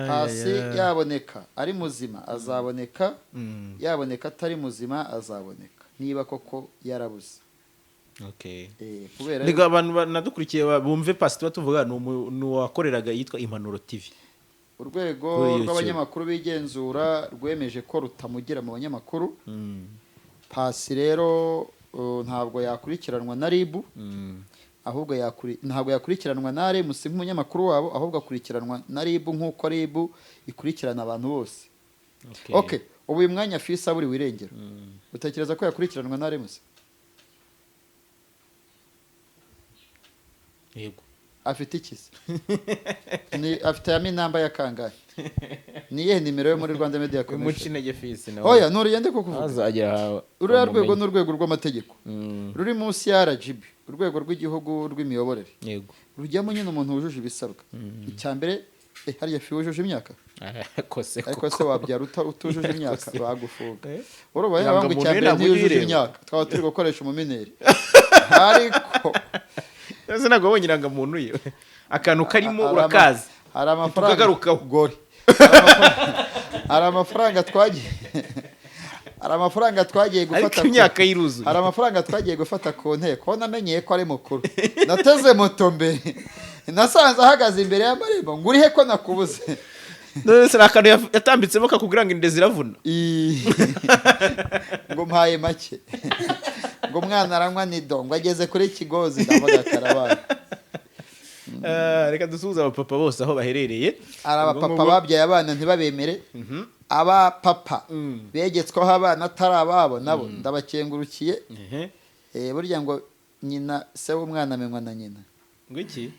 Pasi yaboneka ari muzima azaboneka, yaboneka atari muzima azaboneka, niba koko yarabuze. Kubera Reka abantu banadukurikiye bumve Pasi tuba tuvuga ni uwakoreraga yitwa Impanuro TV urwego kuri YouTube. rw'abanyamakuru bigenzura rwemeje ko rutamugira mu banyamakuru. Pasi rero ntabwo yakurikiranwa na RIB, ahubwo ntabwo yakurikiranwa na RMC nk'umunyamakuru wabo, ahubwo akurikiranwa na RIB nk'uko RIB ikurikirana abantu bose. Okay, ubu uyu mwanya Fisi aburiwe irengero, utekereza ko yakurikiranwa na RMC? Yego. Afite iki se? Ni afite ya minamba ya kangahe? Ni iyihe nimero yo muri Rwanda Media Umuca Commission? intege Fisi nawe. Oya, nturugende ko kuvuga. Azagera. Ruriya rwego ni urwego rw'amategeko ruri munsi ya RGB, urwego rw'igihugu rw'imiyoborere. Rujyamo nyine umuntu wujuje ibisabwa. Icya mbere, hariya fi wujuje imyaka. Ariko se Ariko se wabyara utujuje imyaka, bagufunga? Eh? Urumva Indangamuntu yaba ngo icya ye mbere ntabwo ntiyujuje uyireba. imyaka, twaba turi gukoresha umumineri, ariko Ese ntabwo wabonye irangamuntu ye? Akantu karimo urakazi. Hari amafaranga Tukagarukaho. Gori, hari amafaranga twagiye gufata Ariko imyaka yiruzuye. Hari amafaranga twagiye gufata ku nteko, namenyeye ko ari mukuru. Nateze moto mbere, nasanze ahagaze imbere y'amarembo, ngo urihe ko nakubuze? None se ni akantu yatambitsemo kakubwira ngo inda ziravuna? Ngo mpaye make, ngo umwana aranywa nido, ngo ageze kuri Kigozi, ndavuga karabaye. Reka dusuhuze abapapa bose aho baherereye. Hari abapapa Ubwo ngubwo- babyaye abana ntibabemere, abapapa begetsweho abana atari ababo, nabo ndabakengurukiye. Burya ngo nyina, se w'umwana amenywa na nyina. Ngo iki?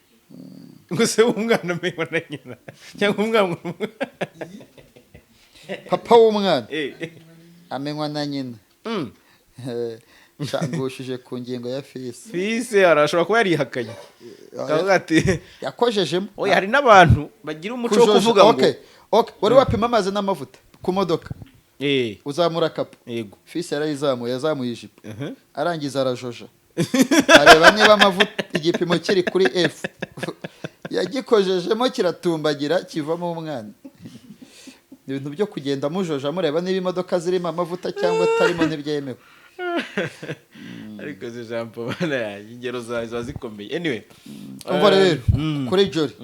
Ngo se w'umwana amenywa na nyina cyangwa umwana? Papa w'umwana amenywa na nyina. Ncangushije ku ngingo ya Fisi. Fisi arashobora kuba yarihakanye, akavuga ati Yakojejemo. Oya, hari n'abantu bagira umuco wo Kujoja. kuvuga ngo Okay. Wari wapima amazi n'amavuta ku modoka? Uzamura kapo. Yego. Fisi yarayizamuye, yazamuye ijipo, arangiza arajoja. Areba niba amavuta igipimo kiri kuri F, yagikojejemo kiratumbagira, kivamo umwana. Ibintu byo kugenda mujoja mureba niba imodoka zirimo amavuta cyangwa atarimo ntibyemewe. Ariko izi jambo, bana yanjye, ingero zawe ziba zikomeye. Anyway, Umva rero, kuri Jolly,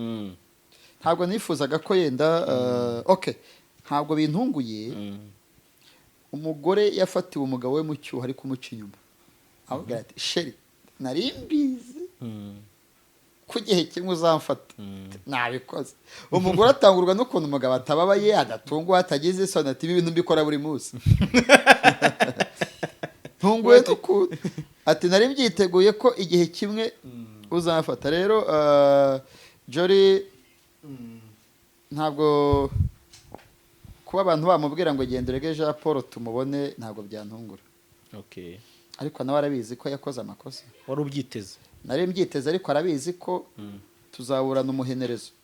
ntabwo nifuzaga ko yenda, okay, ntabwo bintunguye. Umugore yafatiwe umugabo we mu cyuho ari kumuca inyuma, amubwira ati: "Chéri, nari mbizi ku gihe kimwe uzamfata, nabikoze." Umugore atangurwa n'ukuntu umugabo atababaye, adatunguwe, atagize isoni, ati: "Ibi bintu mbikora buri munsi, ntunguwe n'ukuntu." Ati: "Nari mbyiteguye ko igihe kimwe uzamfata." Rero Jolly, ntabwo kuba abantu bamubwira ngo genda urege Jean Paul tumubone, ntabwo byantungura. Ariko nawe arabizi ko yakoze amakosa. Wari ubyiteze? Nari mbyiteze, ariko arabizi ko tuzaburana umuhenerezo,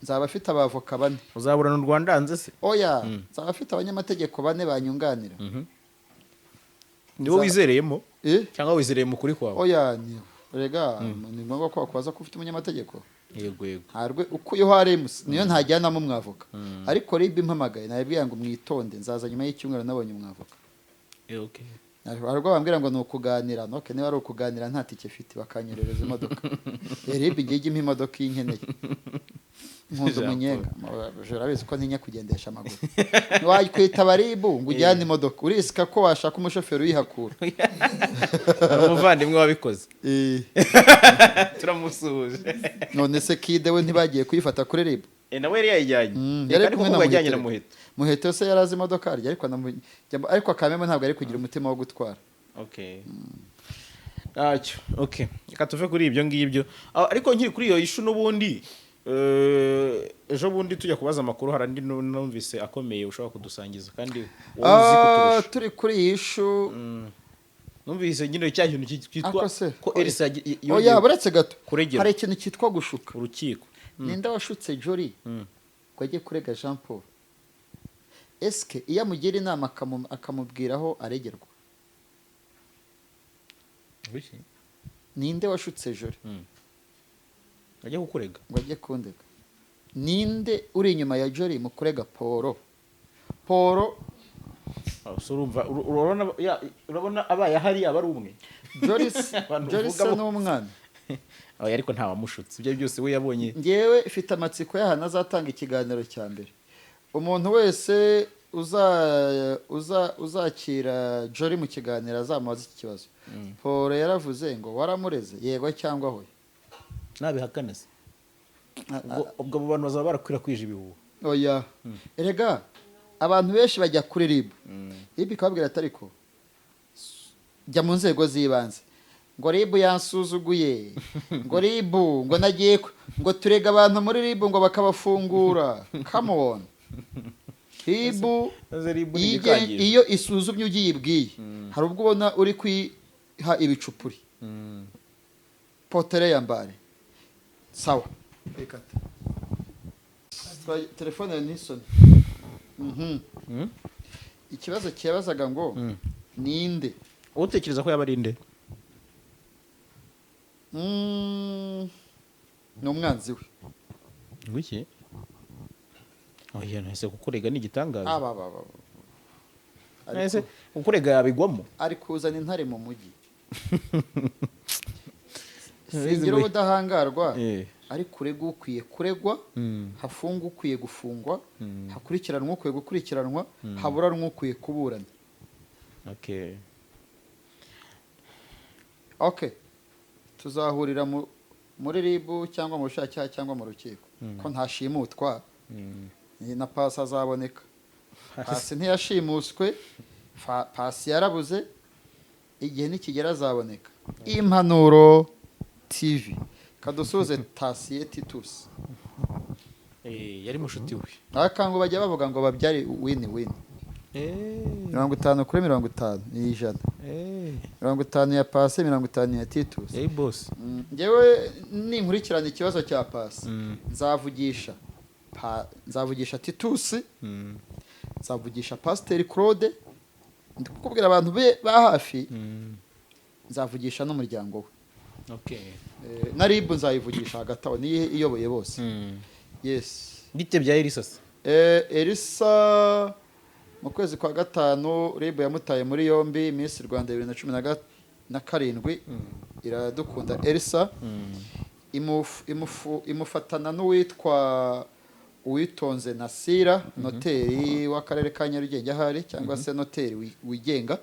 nzaba afite abavoka bane. Uzaburana u Rwanda hanze se? Oya, nzaba afite abanyamategeko bane banyunganira. Niwo wizereyemo? Eh? Cyangwa wizereye mu kuri kwawe? Oya, ni rega ni ngombwa ko wakubaza ko ufite umunyamategeko. Yego. Ntarwe ukuyeho aremusi niyo ntajyanamo umwavoka, ariko RIB impamagaye nabibwira ngo mwitonde, nzaza nyuma y'icyumweru nabonye umwavoka. Hari ubwo bambwira ngo ni ukuganira. Okay, niba ari ukuganira nta tike ifite, bakanyerereza imodoka. RIB igiye ijya impa imodoka iyo inkeneye. Nkunda Jean umunyenga, urabizi ko ntinya kugendesha amaguru. Ntiwakwitaba RIB ngo ujyane imodoka, urisika ko washaka umushoferi uyihakura. Hari umuvandimwe wabikoze. Turamusuhuje. None se Kide we ntibagiye kuyifata kuri RIB? Nawe yari yayijyanye. Yari Reka, ariko kumwe na kuko yajyanye na Muheto. Muheto. Muheto se yari azi imodoka arya, ariko ariko Kameme ntabwo ari kugira umutima wo gutwara. Okay, ntacyo. Okay, reka tuve kuri ibyo ngibyo. Ariko nkiri kuri iyo issue n'ubundi, ejo bundi tujya kubaza amakuru, hari andi numvise akomeye ushobora kudusangiza kandi wowe uzi kuturusha. Turi kuri iyi issue. Numvise nyine cya kintu cyitwa Ako se, ko Elsa oya, yongeye buretse gato. kuregera. Hari ikintu cyitwa gushuka. Urukiko. Ninde washutse Jolly ngo ajye kurega Jean Paul? Eske iyo amugira inama akamubwira aho aregerwa? Ninde washutse Jolly Ajya kukurega? ngo ajye kundega? Ninde uri inyuma ya Jolly mu kurega Paul? Paul So urumva, urabona urabona abaye ahari aba ari umwe. Jolly Abantu Jolly uvuga se n'umwana. Oya, ariko ntawamushutse, ibyo byose we yabonye. Ngewe ifite amatsiko y'ahantu azatanga ikiganiro cya mbere. Umuntu wese uzakira Jolly mu kiganiro azamubaza iki kibazo: Paul yaravuze ngo waramureze, yego cyangwa hoya? Nabihakana se, ubwo abo bantu bazaba barakwirakwije ibihuha. Oya, erega abantu benshi bajya kuri RIB, RIB ikababwira ati: "Ariko jya mu nzego z'ibanze." Ngo RIB yansuzuguye, ngo RIB, ngo nagiye ngo turega abantu muri RIB ngo bakabafungura. Come on, RIB Maze RIB ni igikangisho. iyo isuzumye ugiye ibwiye, hari ubwo ubona uri kwiha ibicupuri potere yambare sawa. Reka telefone ya nisoni. Ikibazo cyabazaga ngo ninde? Utekereza ko yaba ari nde? Ni umwanzi we. Ngwiki? Oya, ntese kukurega ni igitangaza. Aba aba aba. Ntese kukurega yabigwamo? Ari kuzana intare mu mujyi. Singira ubudahangarwa, ariko uregwa ukwiye kuregwa, hafungwa ukwiye gufungwa, hakurikiranwa ukwiye gukurikiranwa, haburanwa ukwiye kuburana. Okay, tuzahurira muri RIB cyangwa mu bushinjacyaha cyangwa mu rukiko, ko ntashimutwa. Ni na Pasi azaboneka. Pasi ntiyashimuswe, Pasi yarabuze, igihe nikigera azaboneka. Impanuro TV kadusuze Tasiye Titus. Yari mushuti we. Abakangu bajya bavuga ngo babyare win win. 50 kuri 50 ni 100. 50 ya Pasi, 50 ya Titus. Yari boss. Njyewe ninkurikirana ikibazo cya Pasi, nzavugisha Titus, nzavugisha Pasiteri Claude. Ndi kukubwira abantu be ba hafi. Nzavugisha n'umuryango we. Okay. Na RIB nzayivugisha hagati aho, niyo iyoboye bose. Yes. Bite bya Elisa se? Elisa mu kwezi kwa gatanu RIB yamutaye muri yombi. Miss Rwanda 2017, Iradukunda Elisa, imufatana n'uwitwa Uwitonze Nasira, noteri w'akarere ka Nyarugenge ahari, cyangwa se noteri wigenga.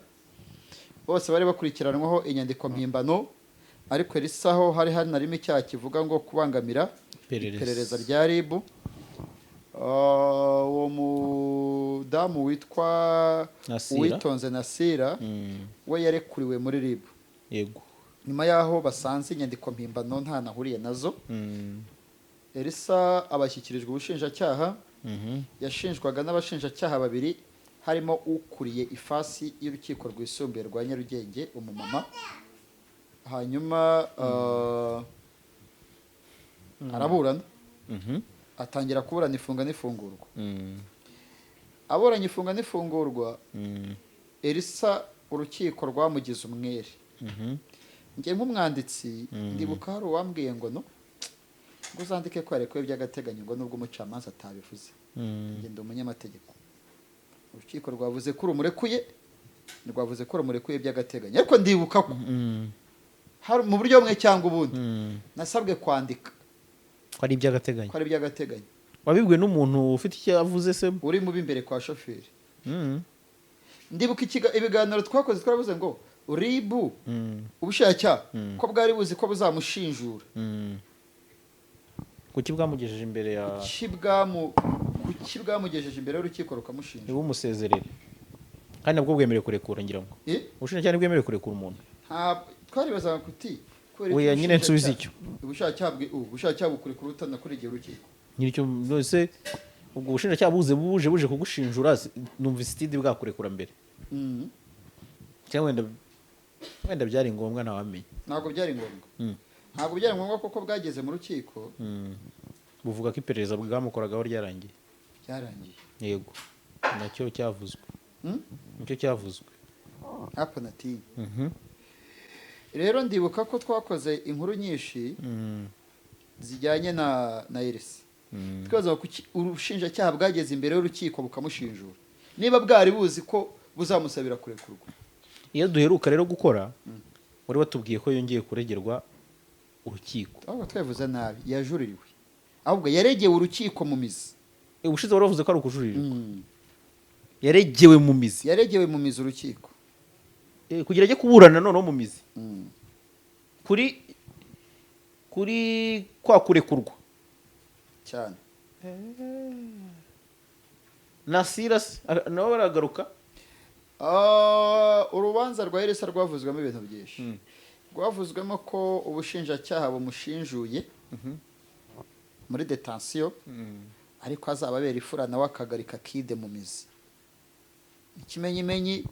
Bose bari bakurikiranwaho inyandiko mpimbano, ariko Elisa ho hari hanarimo icyaha kivuga ngo kubangamira Iperereza. iperereza rya RIB. Uwo mudamu witwa Nasira. Uwitonze Nasira we yarekuriwe muri RIB nyuma y'aho basanze inyandiko mpimbano nta nahuriye nazo. Elisa abashyikirijwe ubushinjacyaha. Yashinjwaga n'abashinjacyaha babiri, harimo ukuriye ifasi y'urukiko rwisumbuye rwa Nyarugenge, umumama. Hanyuma araburana, atangira kuburana ifunga n'ifungurwa. Aburanye ifunga n'ifungurwa, Elisa urukiko rwamugize umwere. Njye nk'umwanditsi ndibuka hari uwambwiye ngo no ngo uzandike ko yarekuwe by'agateganyo, ngo nubwo umucamanza atabivuze. Njye ndi umunyamategeko. Urukiko rwavuze ko rumurekuye, rwavuze ko rumurekuye by'agateganyo, ariko ndibuka ko hari mu buryo bumwe cyangwa ubundi nasabwe kwandika ko ari iby'agateganyo. Ko ari iby'agateganyo. Wabibwiwe n'umuntu ufite icyo avuze se? Uri mu b'imbere kwa shoferi. Ndibuka ibiganiro twakoze, twaravuze ngo RIB, ubushinjacyaha, ko bwari buzi ko buzamushinjura. Kuki bwamugejeje imbere ya Kuki bwamugejeje imbere y'urukiko rukamushinja? Ntibumusezerere, kandi nabwo bwemerewe kurekura, ngira ngo. Eh? Ubushinjacyaha ntibwemerewe kurekura umuntu? Ntabwo twaribazaga kuti kubera iki Oya, nyine nsubize icyo. Ubushinjacyaha bukurekura utanakurengera urukiko? Nyiricyo nose ubwo ubushinjacyaha buze buje kugushinjura, numva isitidi bwakurekura mbere. Cyangwa wenda byari ngombwa, ntawamenya. Ntabwo byari ngombwa. Ntabwo byari ngombwa kuko bwageze mu rukiko Buvuga ko iperereza bwamukoragaho ryarangiye. Byarangiye. Yego, nacyo cyavuzwe. Nicyo cyavuzwe. Hapo natinye. Rero ndibuka ko twakoze inkuru nyinshi zijyanye na Elisa, twibaza kuki ubushinjacyaha bwageze imbere y'urukiko bukamushinjura niba bwari buzi ko buzamusabira kurekurwa. Iyo duheruka rero gukora, wari watubwiye ko yongeye kuregerwa urukiko. Ahubwo twabivuze nabi, yajuririwe, ahubwo yaregewe urukiko mu mizi. Ubushize wari wavuze ko ari ukujurirwa. Yaregewe mu mizi. Yaregewe mu mizi urukiko. Kugira ajye kuburana noneho mu mizi kuri kwa kurekurwa. Cyane. Nasira se nabo baragaruka? Ah, urubanza rwa Elisa rwavuzwemo ibintu byinshi. Rwavuzwemo ko ubushinjacyaha bumushinjuye muri détention, ariko azaba abera ifura nawe akagarika kide mu mizi, ikimenyimenyi.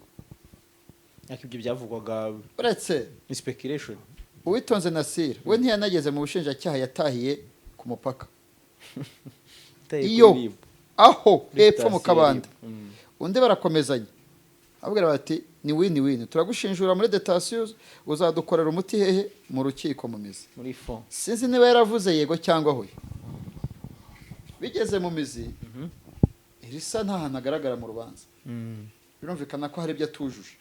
Ariko ibyo byavugwaga Uretse ni speculation. Uwitonze Nasira we ntiyanageze mu bushinjacyaha, yatahiye ku mupaka. Iteye Iyo kuri RIB. aho Kuri hepfo mu sitasiyo ya Kabanda. RIB. Undi barakomezanya, abwira bati ni win win, turagushinjura muri détention, uzadukorera umuti hehe? Mu rukiko mu mizi. Muri fond. Sinzi niba yaravuze yego cyangwa hoya. Bigeze mu mizi, Elisa nta hantu agaragara mu rubanza. Birumvikana ko hari ibyo atujuje.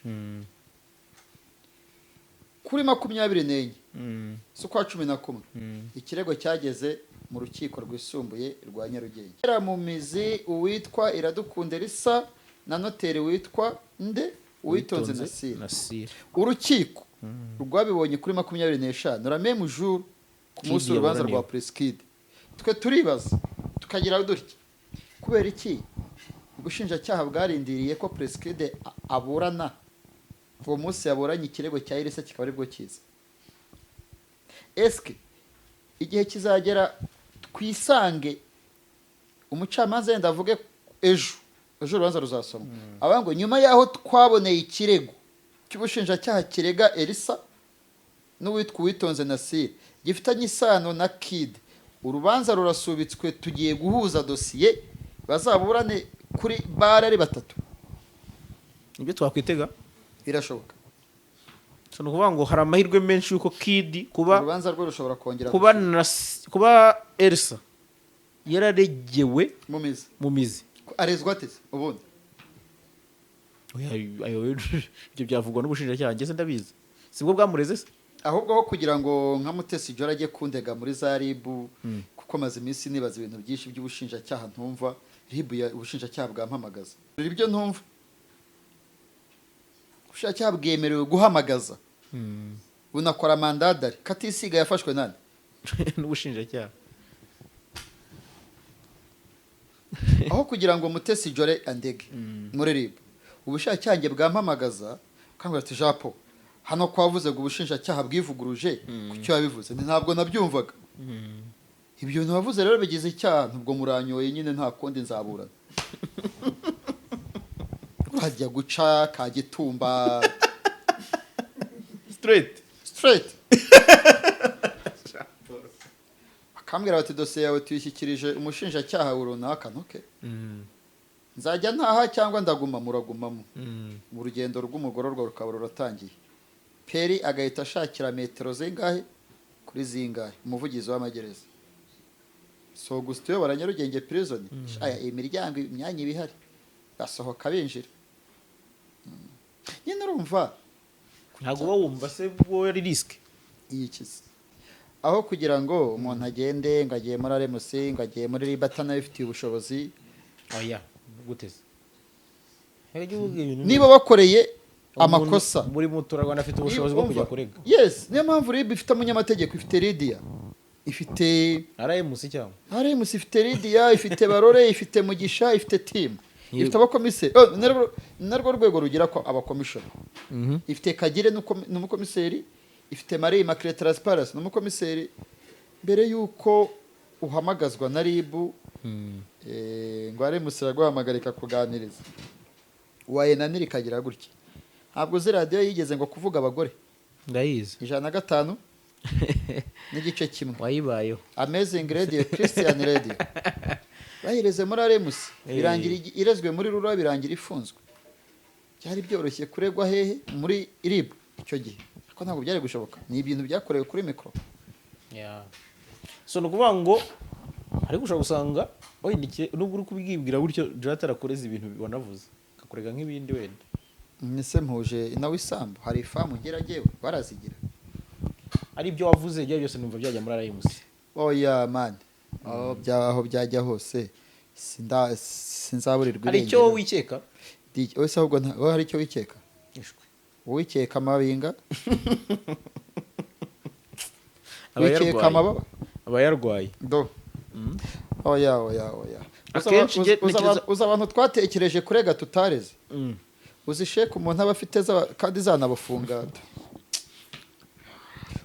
Kuri 24 z'ukwa 11, ikirego cyageze mu rukiko rwisumbuye rwa Nyarugenge. Mu mizi uwitwa Iradukunda Elisa na noteri witwa nde? Uwitonze Nasira. Nasira. Urukiko rwabibonye kuri 25, la même jour, ku munsi Kid w'urubanza rwa yaburaniwe. Prince Kid. Twe turibaza tukagira dutya: kubera iki ubushinjacyaha bwarindiriye ko Prince Kid aburana uwo munsi yaburanye, ikirego cya Elisa kikaba aribwo kiza? Eske igihe kizagera twisange umucamanza yenda avuge ejo, ejo urubanza ruzasomwa, avuga ngo nyuma y'aho twaboneye ikirego cy'ubushinjacyaha kirega Elisa n'uwitwa Uwitonze Nasire gifitanye isano na Kid, urubanza rurasubitswe, tugiye guhuza dosiye, bazaburane kuri bare ari batatu? Ibyo twakwitega. Birashoboka. So ni ukuvuga ngo hari amahirwe menshi y'uko Kid kuba Urubanza rwe rushobora kongera kuba kuba Elsa yararegewe mu mizi. Mu mizi. Arezwa ateze ubundi? Oya, ibyo byavugwa n'ubushinjacyaha, njye se ndabizi? Sibwo bwamureze se? Ahubwo aho kugira ngo nka Mutesi Jolly ajye kundega muri za RIB, kuko maze iminsi nibaza ibintu byinshi by'ubushinjacyaha, ntumva RIB ya ubushinjacyaha bwampamagaza, ibyo ntumva. Ubushinjacyaha bwemerewe guhamagaza, bunakora mandat d'arrêt. Katisiga yafashwe nande? N'ubushinjacyaha. Aho kugira ngo Mutesi Jolly andege muri RIB, ubushinjacyaha njye bwampamagaza kambwira ati: "Jean Paul, hano kwavuze ngo ubushinjacyaha bwivuguruje, ku cyo yabivuze?" Nti: "Ntabwo nabyumvaga ibyo bintu wavuze." Rero bigize icyaha, nubwo muranyoye nyine, nta kundi, nzaburana. Urajya guca Kagitumba. Straight. Straight. Bakambwira bati: "Dosiye yawe tuyishyikirije umushinjacyaha runaka." Ntuke nzajya ntaha cyangwa ndaguma, muragumamo. Mu rugendo rw'umugororwa rukaba ruratangiye. Peri agahita ashakira metero zingahe kuri zingahe umuvugizi w'amagereza. So gusa uyobora Nyarugenge Prison, aya imiryango, imyanya iba ihari, basohoka binjira. Nyine urumva. Ntabwo uba wumva se wowe ari risque? Yikize aho kugira ngo umuntu agende ngo agiye muri RMC, ngo agiye muri RIB atanabifitiye ubushobozi. Oya, gute se? Reka uvuga ibintu. Niba bakoreye amakosa, Buri muturarwanda afite ubushobozi bwo kujya kurega. Yes, niyo mpamvu RIB ifite umunyamategeko, ifite Lidiya, ifite RMC cyangwa RMC, ifite Lidiya, ifite Barore, ifite Mugisha, ifite team, ifite abakomiseri. Oh, narwo rwego rugira ko abakomishoni, ifite Kagire ni umukomiseri, ifite Marie Immaculée Transparency ni umukomiseri. Mbere y'uko uhamagazwa na RIB, ngo RMC iraguhamagarika kuganiriza, wayenanira ikagira gutya. Ntabwo uzi radiyo yigeze ngo kuvuga abagore? Ndayizi. 105.1. Wayibayeho. Amazing Radio, Christian Radio, bayireze muri RMC, birangira irezwe muri RURA, birangira ifunzwe. Byari byoroshye kuregwa hehe? Muri RIB icyo gihe, ariko ntabwo byari gushoboka, ni ibintu byakorewe kuri mikoro. Yeah. So ni ukuvuga ngo ariko ushobora gusanga wenda nubwo uri kubwibwira gutyo, Jonathan arakureza ibintu wanavuze, akakurega nk'ibindi wenda. Ese mpuje nawe isambu? Hari ifamu ngira njyewe barazigira? Ari ibyo wavuze ibyo byose, numva byajya muri RMC. Oya man, aho byajya hose sinzaburirwa Hari icyo irengero. wikeka? Ese ahubwo wowe hari icyo wikeka? Ishwe. Uwikeka amabinga, Aba wikeka yarwaye. amababa. Aba yarwaye. Do, oya, oya, oya. Akenshi ntekereza- Uzi abantu twatekereje kurega tutareze? Uzi sheke umuntu aba afite kandi zanabafunga?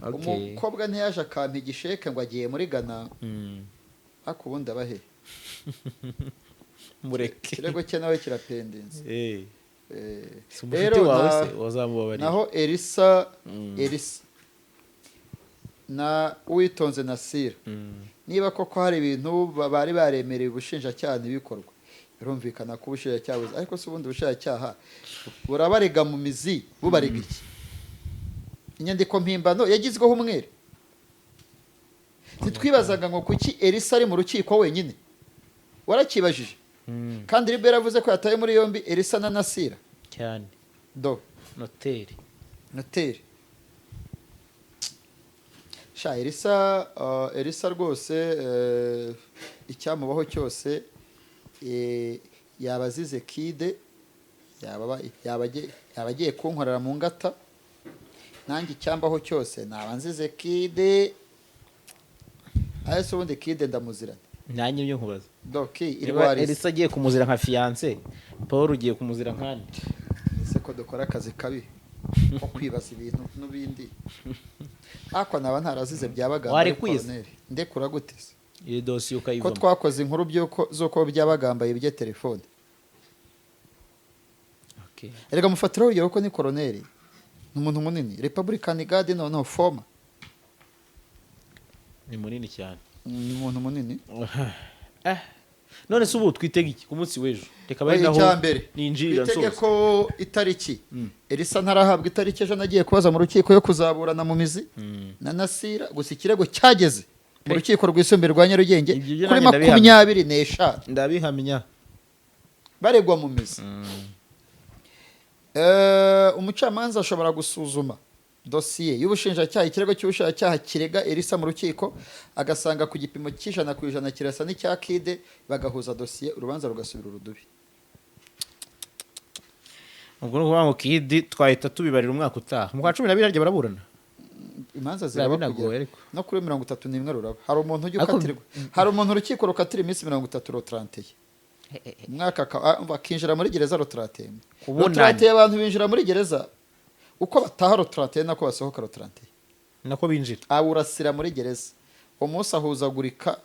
Umukobwa ntiyaje akampa igisheke ngo agiye muri Ghana? Ariko ubundi aba he? Mureke. Ikirego cye nawe kirapendinze. Si umushuti Rero wawe se wazamubabarira? Naho Elisa, Elisa na Uwitonze na Sira, niba koko hari ibintu bari baremereye ubushinjacyaha ntibikorwe, birumvikana ko ubushinjacyaha ariko se ubundi ubushinjacyaha burabarega mu mizi, bubarega iki? Inyandiko mpimbano yagizweho umwere. Ntitwibazaga ngo kuki Elisa ari mu rukiko wenyine? Warakibajije? Kandi RIB yaravuze ko yataye muri yombi Elisa na Nasira. Cyane. Do. Noteri. Noteri. Sha Elisa, Elisa rwose, icyamubaho cyose, yaba azize kide, yaba agiye kunkorera mu ngata, nanjye icyambaho cyose naba nzize kide. Ese ubundi kide ndamuzirana? Nanjye ibyo nkubaza. Doki Niba irwarize. Elisa agiye kumuzira nka fiancé, Paul ugiye kumuzira nkande? Ese ko dukora akazi kabi ko kwibaza ibintu n'ibindi, ariko naba ntarazize Byabagamba Wari ari kwiza. koroneri, ndekura gute se? Iyi dosiye Ko ukayivamo. twakoze inkuru by'uko z'uko Byabagamba yibye telefone. Erega mufatiraho urugero ko ni koroneri, ni umuntu munini, Republican Guard, noneho former. Ni munini cyane. Ni umuntu munini. None se ubu twitege iki ku munsi w'ejo? Reka bari naho Icya mbere, ninjirira twitege nsoza. ko itariki, Elisa ntarahabwa itariki. Ejo nagiye kubaza mu rukiko yo kuzaburana mu mizi na Nasira. Gusa ikirego cyageze mu Rukiko Rwisumbuye rwa Nyarugenge Ibyo byo kuri nanjye ndabihamya. 25. Ndabihamya. Baregwa mu mizi. Umucamanza ashobora gusuzuma dosiye y'ubushinjacyaha, ikirego cy'ubushinjacyaha kirega Elisa mu rukiko, agasanga ku gipimo cy'100% kirasa n'icya Kide, bagahuza dosiye, urubanza rugasubira urudubi. Ubwo ni ukuvuga ngo Kidi twahita tubibarira umwaka utaha mu kwa 12, harya baraburana. Imanza Biba ziraba binagoye kugera ariko. no kuri 31 ruraba. Hari umuntu ujya ukatirwa, hari umuntu urukiko rukatira iminsi 30, le 31 umwaka akinjira muri gereza le 31. Kubunani. Le 31 abantu binjira muri gereza, uko bataha le 31 nako basohoka le 31. Nako binjira. Awurasira muri gereza, umunsi ahuzagurika,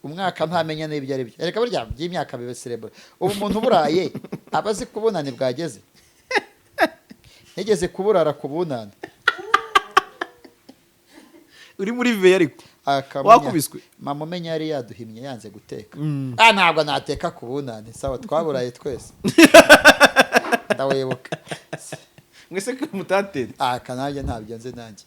umwaka ntamenya n'ibyo ari byo. Erega burya by'imyaka biba serebura. Ubu umuntu uburaye aba azi ko ubunani bwageze. Nigeze kuburara ku bunani. Uri muri veya ariko. Akamenya- Wakubiswe? Mama umenya yari yaduhimye, yanze guteka. Ah, ntabwo nateka ku bunani. Sawa, twaburaye twese, ndawibuka. Mwese ko mutatetse? Aka nanjye ntabyo nzi. Nanjye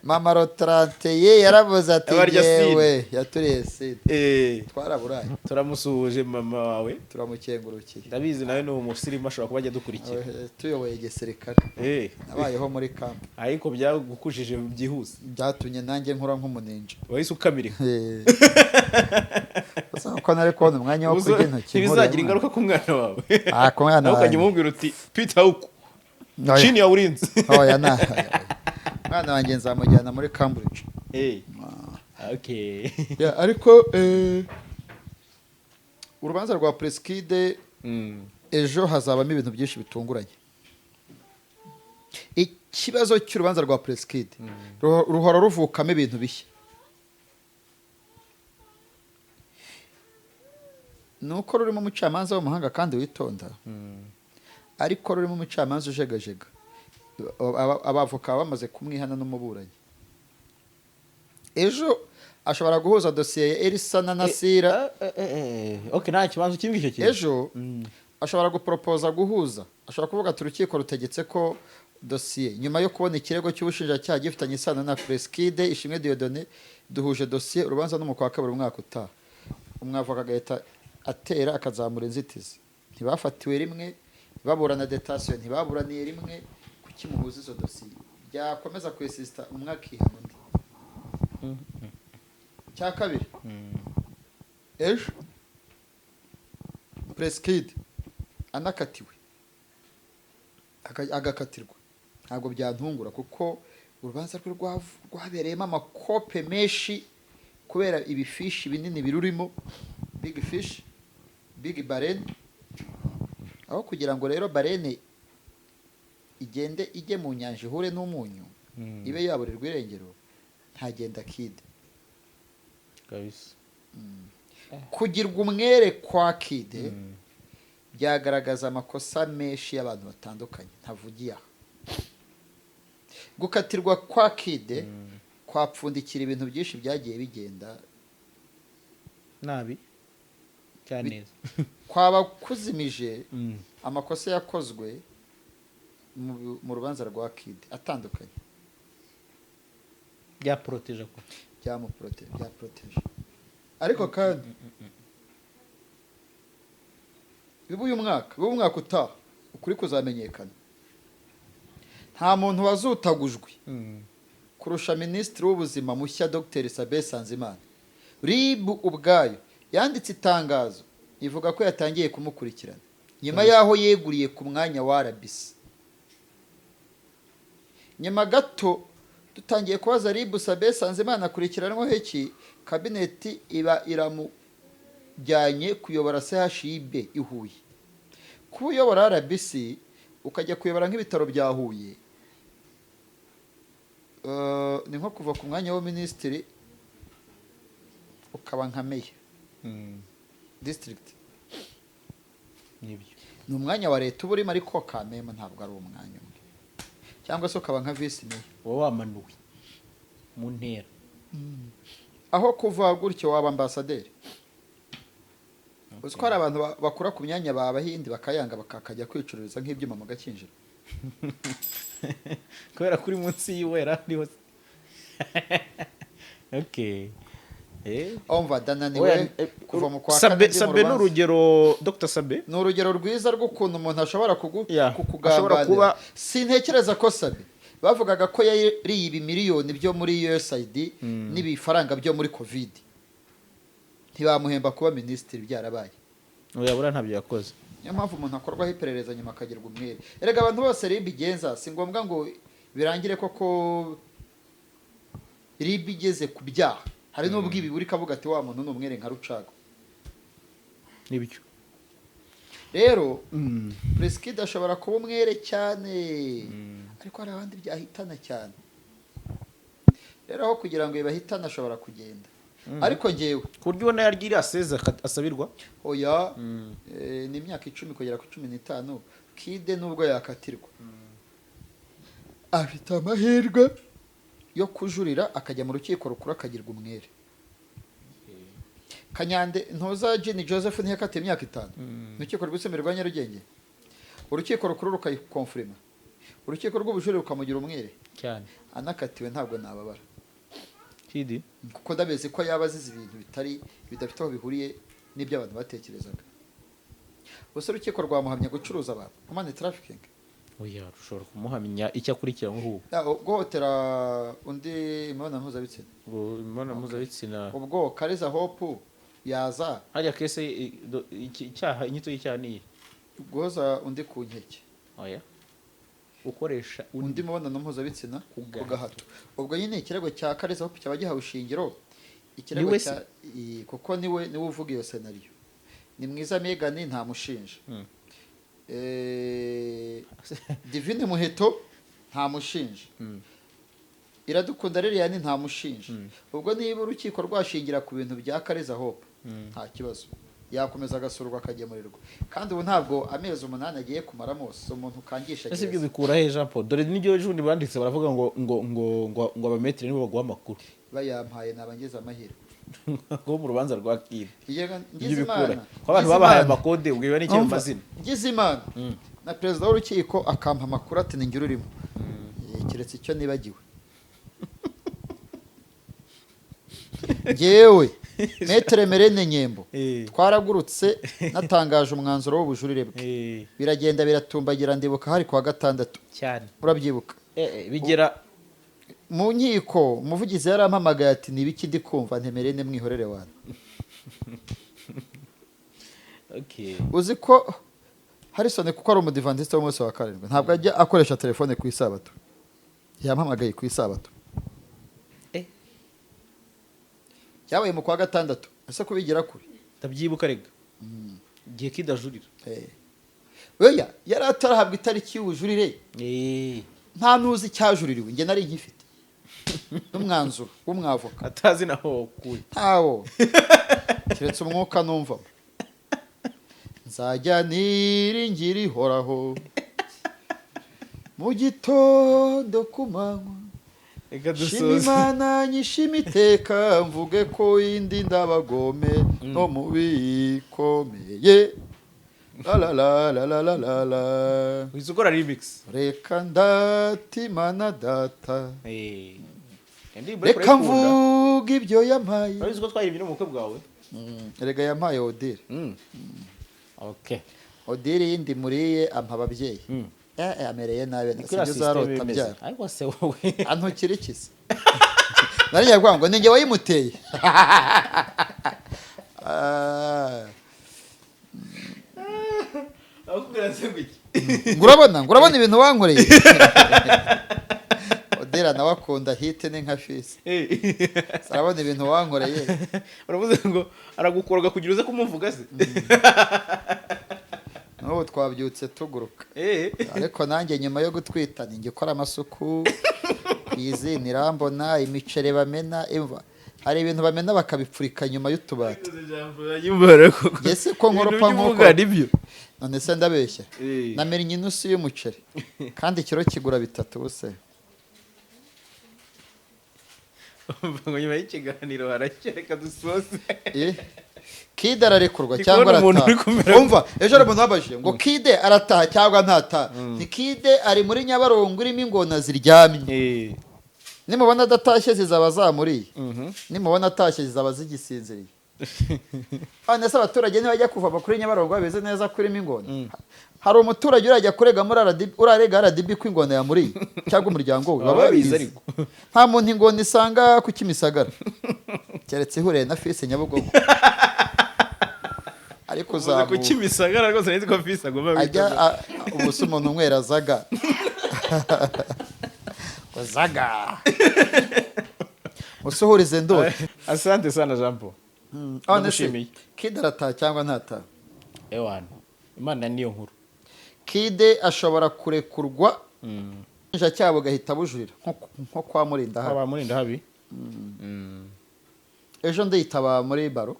mama le 31 yaravuze ati Abarya sine. yewe yaturiye sida, twaraburaye. Turamusuhuje mama wawe. Turamukengurukiye. Ndabizi nawe ni umusirimu, ashobora kuba ajya adukurikira. Tuyoboye igisirikare. Nabayeho muri camp. Ariko byagukujije byihuse. Byatumye nanjye nkura nk'umuninja. Wahise ukamirika. Gusa ko nari kubona umwanya wo kurya intoki. Ntibizagira ingaruka ku mwana wawe? Ah, ku mwana Nawe ukajya wanjye. umubwira uti pita huku, Oya. chini ya ulinzi. Oya, na mwana wanjye nzamujyana muri Cambridge. Okay. Yeah, ariko urubanza rwa Prince Kid ejo hazabamo ibintu byinshi bitunguranye. Ikibazo cy'urubanza rwa Prince Kid ruhora ruvukamo ibintu bishya. Ni uko rurimo umucamanza w'umuhanga kandi witonda, ariko rurimo umucamanza ujegajega. Abavoka baba bamaze kumwihana n'umuburanyi. Ejo ashobora guhuza dosiye ya Elisa na Nasira. Okay, nta kibazo kimwe icyo kintu. Ejo ashobora guporopoza guhuza, ashobora kuvuga ati urukiko rutegetse ko dosiye, nyuma yo kubona ikirego cy'ubushinjacyaha gifitanye isano na Prince Kid Ishimwe Dieudonné, duhuje dosiye, urubanza no mu kwa kabiri umwaka utaha. Umwavoka agahita atera akazamura inzitizi: ntibafatiwe rimwe, ntibaburana détention, ntibaburaniye rimwe, kuki muhuza izo dosiye? Byakomeza kwesisita, umwe akihana undi. Cya kabiri, ejo Prince Kid anakatiwe, agakatirwa, ntabwo byantungura, kuko urubanza rwe rwabereyemo amakope menshi kubera ibifishi binini birurimo, big fish, big baleine. Aho kugira ngo rero baleine igende ijye mu nyanja ihure n'umunyu, ibe yaburirwa irengero, ntagenda Kide. Kabisa. Kugirwa umwere kwa Kide byagaragaza amakosa menshi y'abantu batandukanye ntavugiye aha. Gukatirwa kwa Kide kwapfundikira ibintu byinshi byagiye bigenda nabi cyane neza. Kwaba kuzimije amakosa yakozwe mu rubanza rwa Kide atandukanye. Byaporoteje ko. Byaporoteje. Ariko kandi biba uyu mwaka, biba umwaka utaha, ukuri kuzamenyekana. Nta muntu wazutagujwe kurusha Minisitiri w'Ubuzima mushya, Dr Sabin Nsanzimana. RIB ubwayo yanditse itangazo ivuga ko yatangiye kumukurikirana nyuma y'aho yeguriye ku mwanya wa RBC. Nyuma gato dutangiye kubaza RIB, Sabin Nsanzimana akurikiranwaho iki, kabineti iba iramujyanye kuyobora CHUB i Huye. Kuba uyobora RBC ukajya kuyobora nk'ibitaro bya Huye, ni nko kuva ku mwanya wa minisitiri ukaba nka meya district. Nibyo. Ni umwanya wa leta uba urimo, ariko kamema ntabwo ari umwanya umwe, cyangwa se ukaba nka visi meya. Uba wamanuwe mu ntera. Aho kuva gutyo waba ambasaderi. Uzi ko hari abantu bakura ku myanya babahindi bakayanga, bakakajya kwicururiza nk'ibyuma mu Gakinjiro. Kubera kuri munsi yiwe yari ariho. Okay. Umva, dananiwe Oya, kuva mu kwa kane Sabe ndi mu Sabe ni rubanza. urugero, Dr Sabe. Ni urugero rwiza rw'ukuntu umuntu ashobora Yeah, kukugambanira. ashobora kuba- Sintekereza ko Sabe bavugaga ko yariye ibimiliyoni byo muri USAID n'ibifaranga byo muri COVID, ntibamuhemba kuba minisitiri, byarabaye. Oya, buriya ntabyo yakoze. Niyo mpamvu umuntu akorwaho iperereza nyuma akagirwa umwere. Erega abantu bose RIB igenza, si ngombwa ngo birangire koko RIB igeze ku byaha. Hari n'ubwo ibi buri kavuga ati: "Wa muntu ni umwere nka Rucago." Nibyo. Rero Prince ashobora kuba umwere cyane, ariko hari abandi byahitana cyane. Rero aho kugira ngo ibahitane, ashobora kugenda, ariko ngewe Ku buryo ubona yarya iriya seza asabirwa. Oya, ni imyaka 10 kugera ku 15. Kide nubwo yakatirwa, afite amahirwe yo kujurira akajya mu rukiko rukuru akagirwa umwere. Kanyande ntuza Jini Joseph ntiyakatiye imyaka 5 mu rukiko rwisumbuye rwa Nyarugenge, urukiko rukuru rukayikonfirima, urukiko rw'ubujurire rukamugira umwere? Cyane. Anakatiwe ntabwo nababara. Kidi. Kuko ndabizi ko yaba azize ibintu bitari bidafite aho bihuriye n'ibyo abantu batekerezaga. Gusa urukiko rwamuhamya gucuruza abantu, human trafficking? Oya, rushobora kumuhamya icyo akurikiranyweho ubu. Guhohotera undi imibonano mpuzabitsina. Ngo imibonano mpuzabitsina. Ubwo Kariza Hope yaza. Hariya case icyaha, inyito y'icyaha ni iyi. Guhoza undi ku nkeke. Oya, ukoresha undi undi mibonano mpuzabitsina ku ku gahato. Ubwo nyine ikirego cya Kariza Hope cyaba gihawe ishingiro. Ikirego Niwe cya kuko niwe uvuga iyo scenario. Ni mwiza Megan, ntamushinja. Divine Muheto ntamushinja. Iradukunda Lilian ntamushinja. Ubwo niba urukiko rwashingira ku bintu bya Kariza Hope, nta kibazo, yakomeza agasurwa, akagemurirwa. Kandi ubu ntabwo amezi 8 agiye kumaramo, si umuntu ukangisha Ese ibyo gereza. bikura he, Jean Paul? Dore n'ibyo ejo bundi banditse, baravuga ngo abametere nibo baguha amakuru. Bayampaye naba ngize amahirwe. Ngo mu rubanza rwa Kid. Yego, Ibyo ngize bikura Imana. ko abantu Ngize babahaye Imana. amakode, ubwo n'icyo mu Umva, mazina. Ngize Imana na perezida w'urukiko akampa amakuru ati: "Ni njye urimo." Keretse icyo nibagiwe, ngewe Maître Merene Nyembo, twaragurutse natangaje umwanzuro w'ubujurire bwe, biragenda biratumbagira. Ndibuka hari kuwa gatandatu. Cyane. Urabyibuka? Bigera Mu nkiko umuvugizi yarampamagaye ati: "Ni ibiki ndi kumva?" Ntemerene mwihorere wana. Uzi ko Harrison, kuko ari umudivantiste w'umunsi wa karindwi, ntabwo ajya akoresha telefone ku isabato, yampamagaye ku isabato. Cyabaye mu kwa gatandatu, ese kubigira kure. Ndabyibuka rega igihe kidajurira. Oya, yari atarahabwa itariki y'ubujurire. Nta n'uzi icyajuririwe, njye nari nkifite n'umwanzuro w'umwavoka. Atazi naho wakuye. Ntawo, keretse umwuka numvamo. Nzajya niringira Ihoraho mu gitondo, ku manywa. Reka Shima dusoze. Imana, nyishima iteka, mvuge ko indi ndabagome no mu bikomeye. La la la la la la la la. Uhise ukora remix. Reka ndatimana data. Indirimbo Reka urayikunda. mvuge ibyo yampaye. Urabizi ko twayirimbye no mu bukwe bwawe? Erega yampaye Odile. Okay. Odile yindi muriye ampa ababyeyi. Amereye nabi. Ni kuri Sibyo, system uzarota bimeze. byara. Ariko se wowe. Antukira iki se? Nariya kuvuga ngo ninjye wayimuteye. Ah, Akubwira se ngo iki? Ngo urabona ibintu wankoreye. Odile nawe akunda hite, ni nka fisi. Arabona ibintu wankoreye. Uravuze ngo aragukoroga kugira uze kumuvuga se? N'ubu twabyutse tuguruka. Ariko nanjye nyuma yo gutwita ninjye ukora amasuku izi nirambona imiceri bamena imva. Hari ibintu bamena bakabipfurika nyuma y'utubati. Njye si ko nkoropa nk'uko nibyo. None se ndabeshya? Namennye inusu y'umuceri kandi ikiro kigura 3 buse. Ngo nyuma y'ikiganiro harashya, reka dusoze. Eh, Kide ararekurwa Ndi cyangwa kubona umuntu arataha? uri kumera- Umva, ejo hari umuntu wabajije ngo Kide arataha cyangwa ntataha. Ni Kide ari muri Nyabarongo irimo ingona ziryamye. Nimubona adatashye, zizaba zamuriye. Nimubona atashye, zizaba zigisinziriye. None se abaturage ntibajya kuvoma kuri Nyabarongo babizi neza ko irimo ingona? Hari umuturage urajya kurega muri RDB, urarega RDB ko ingona yamuriye cyangwa umuryango we? Baba Baba babizi. babizi. Ariko. Nta muntu ingona isanga ku Kimisagara, keretse ihuriye na Fisi Nyabugogo, ariko Uvuze ku uzamuka Kimisagara rwose, nzi ko Fisi agomba ajya guhita. Ubu se umuntu unywera zaga ngo zaga usuhurize ndori. Asante sana, Jean Paul. None se Ndagushimiye. Kide arataha cyangwa ntataha? Ewana, Imana niyo nkuru. Kide ashobora kurekurwa, ubushinjacyaha bugahita bujurira nko kwa Murindahabi. Aba Murinda habi. Ejo nditaba muri baro.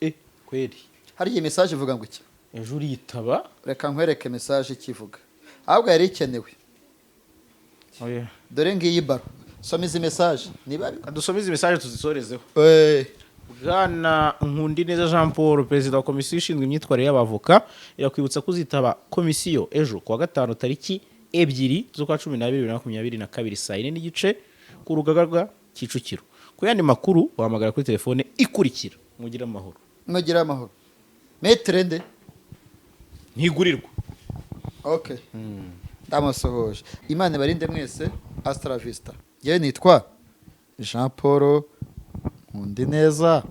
Eh, kweri? Hari iyi message ivuga ngo iki? Ejo uritaba? Reka nkwereke message ikivuga, ahubwo yari ikenewe. Oya. Dore ngiyi baro, soma izi message niba Dusome izi message tuzisorezeho. Eh. Bwana Nkundineza Jean Paul, perezida wa komisiyo ishinzwe imyitwarire y'abavoka, irakwibutsa kuzitaba komisiyo ejo kuwa gatanu tariki 2 z'ukwa 12 2022 saa 4:30 ku rugaga rwa Kicukiro. Ku yandi makuru wahamagara kuri telefone ikurikira. Mugire amahoro. Mugire amahoro. Maître nde? Ntigurirwa. Okay, ndamusohoje. Imana ibarinde mwese. Hasta la vista. Yewe, nitwa Jean Paul Nkundineza.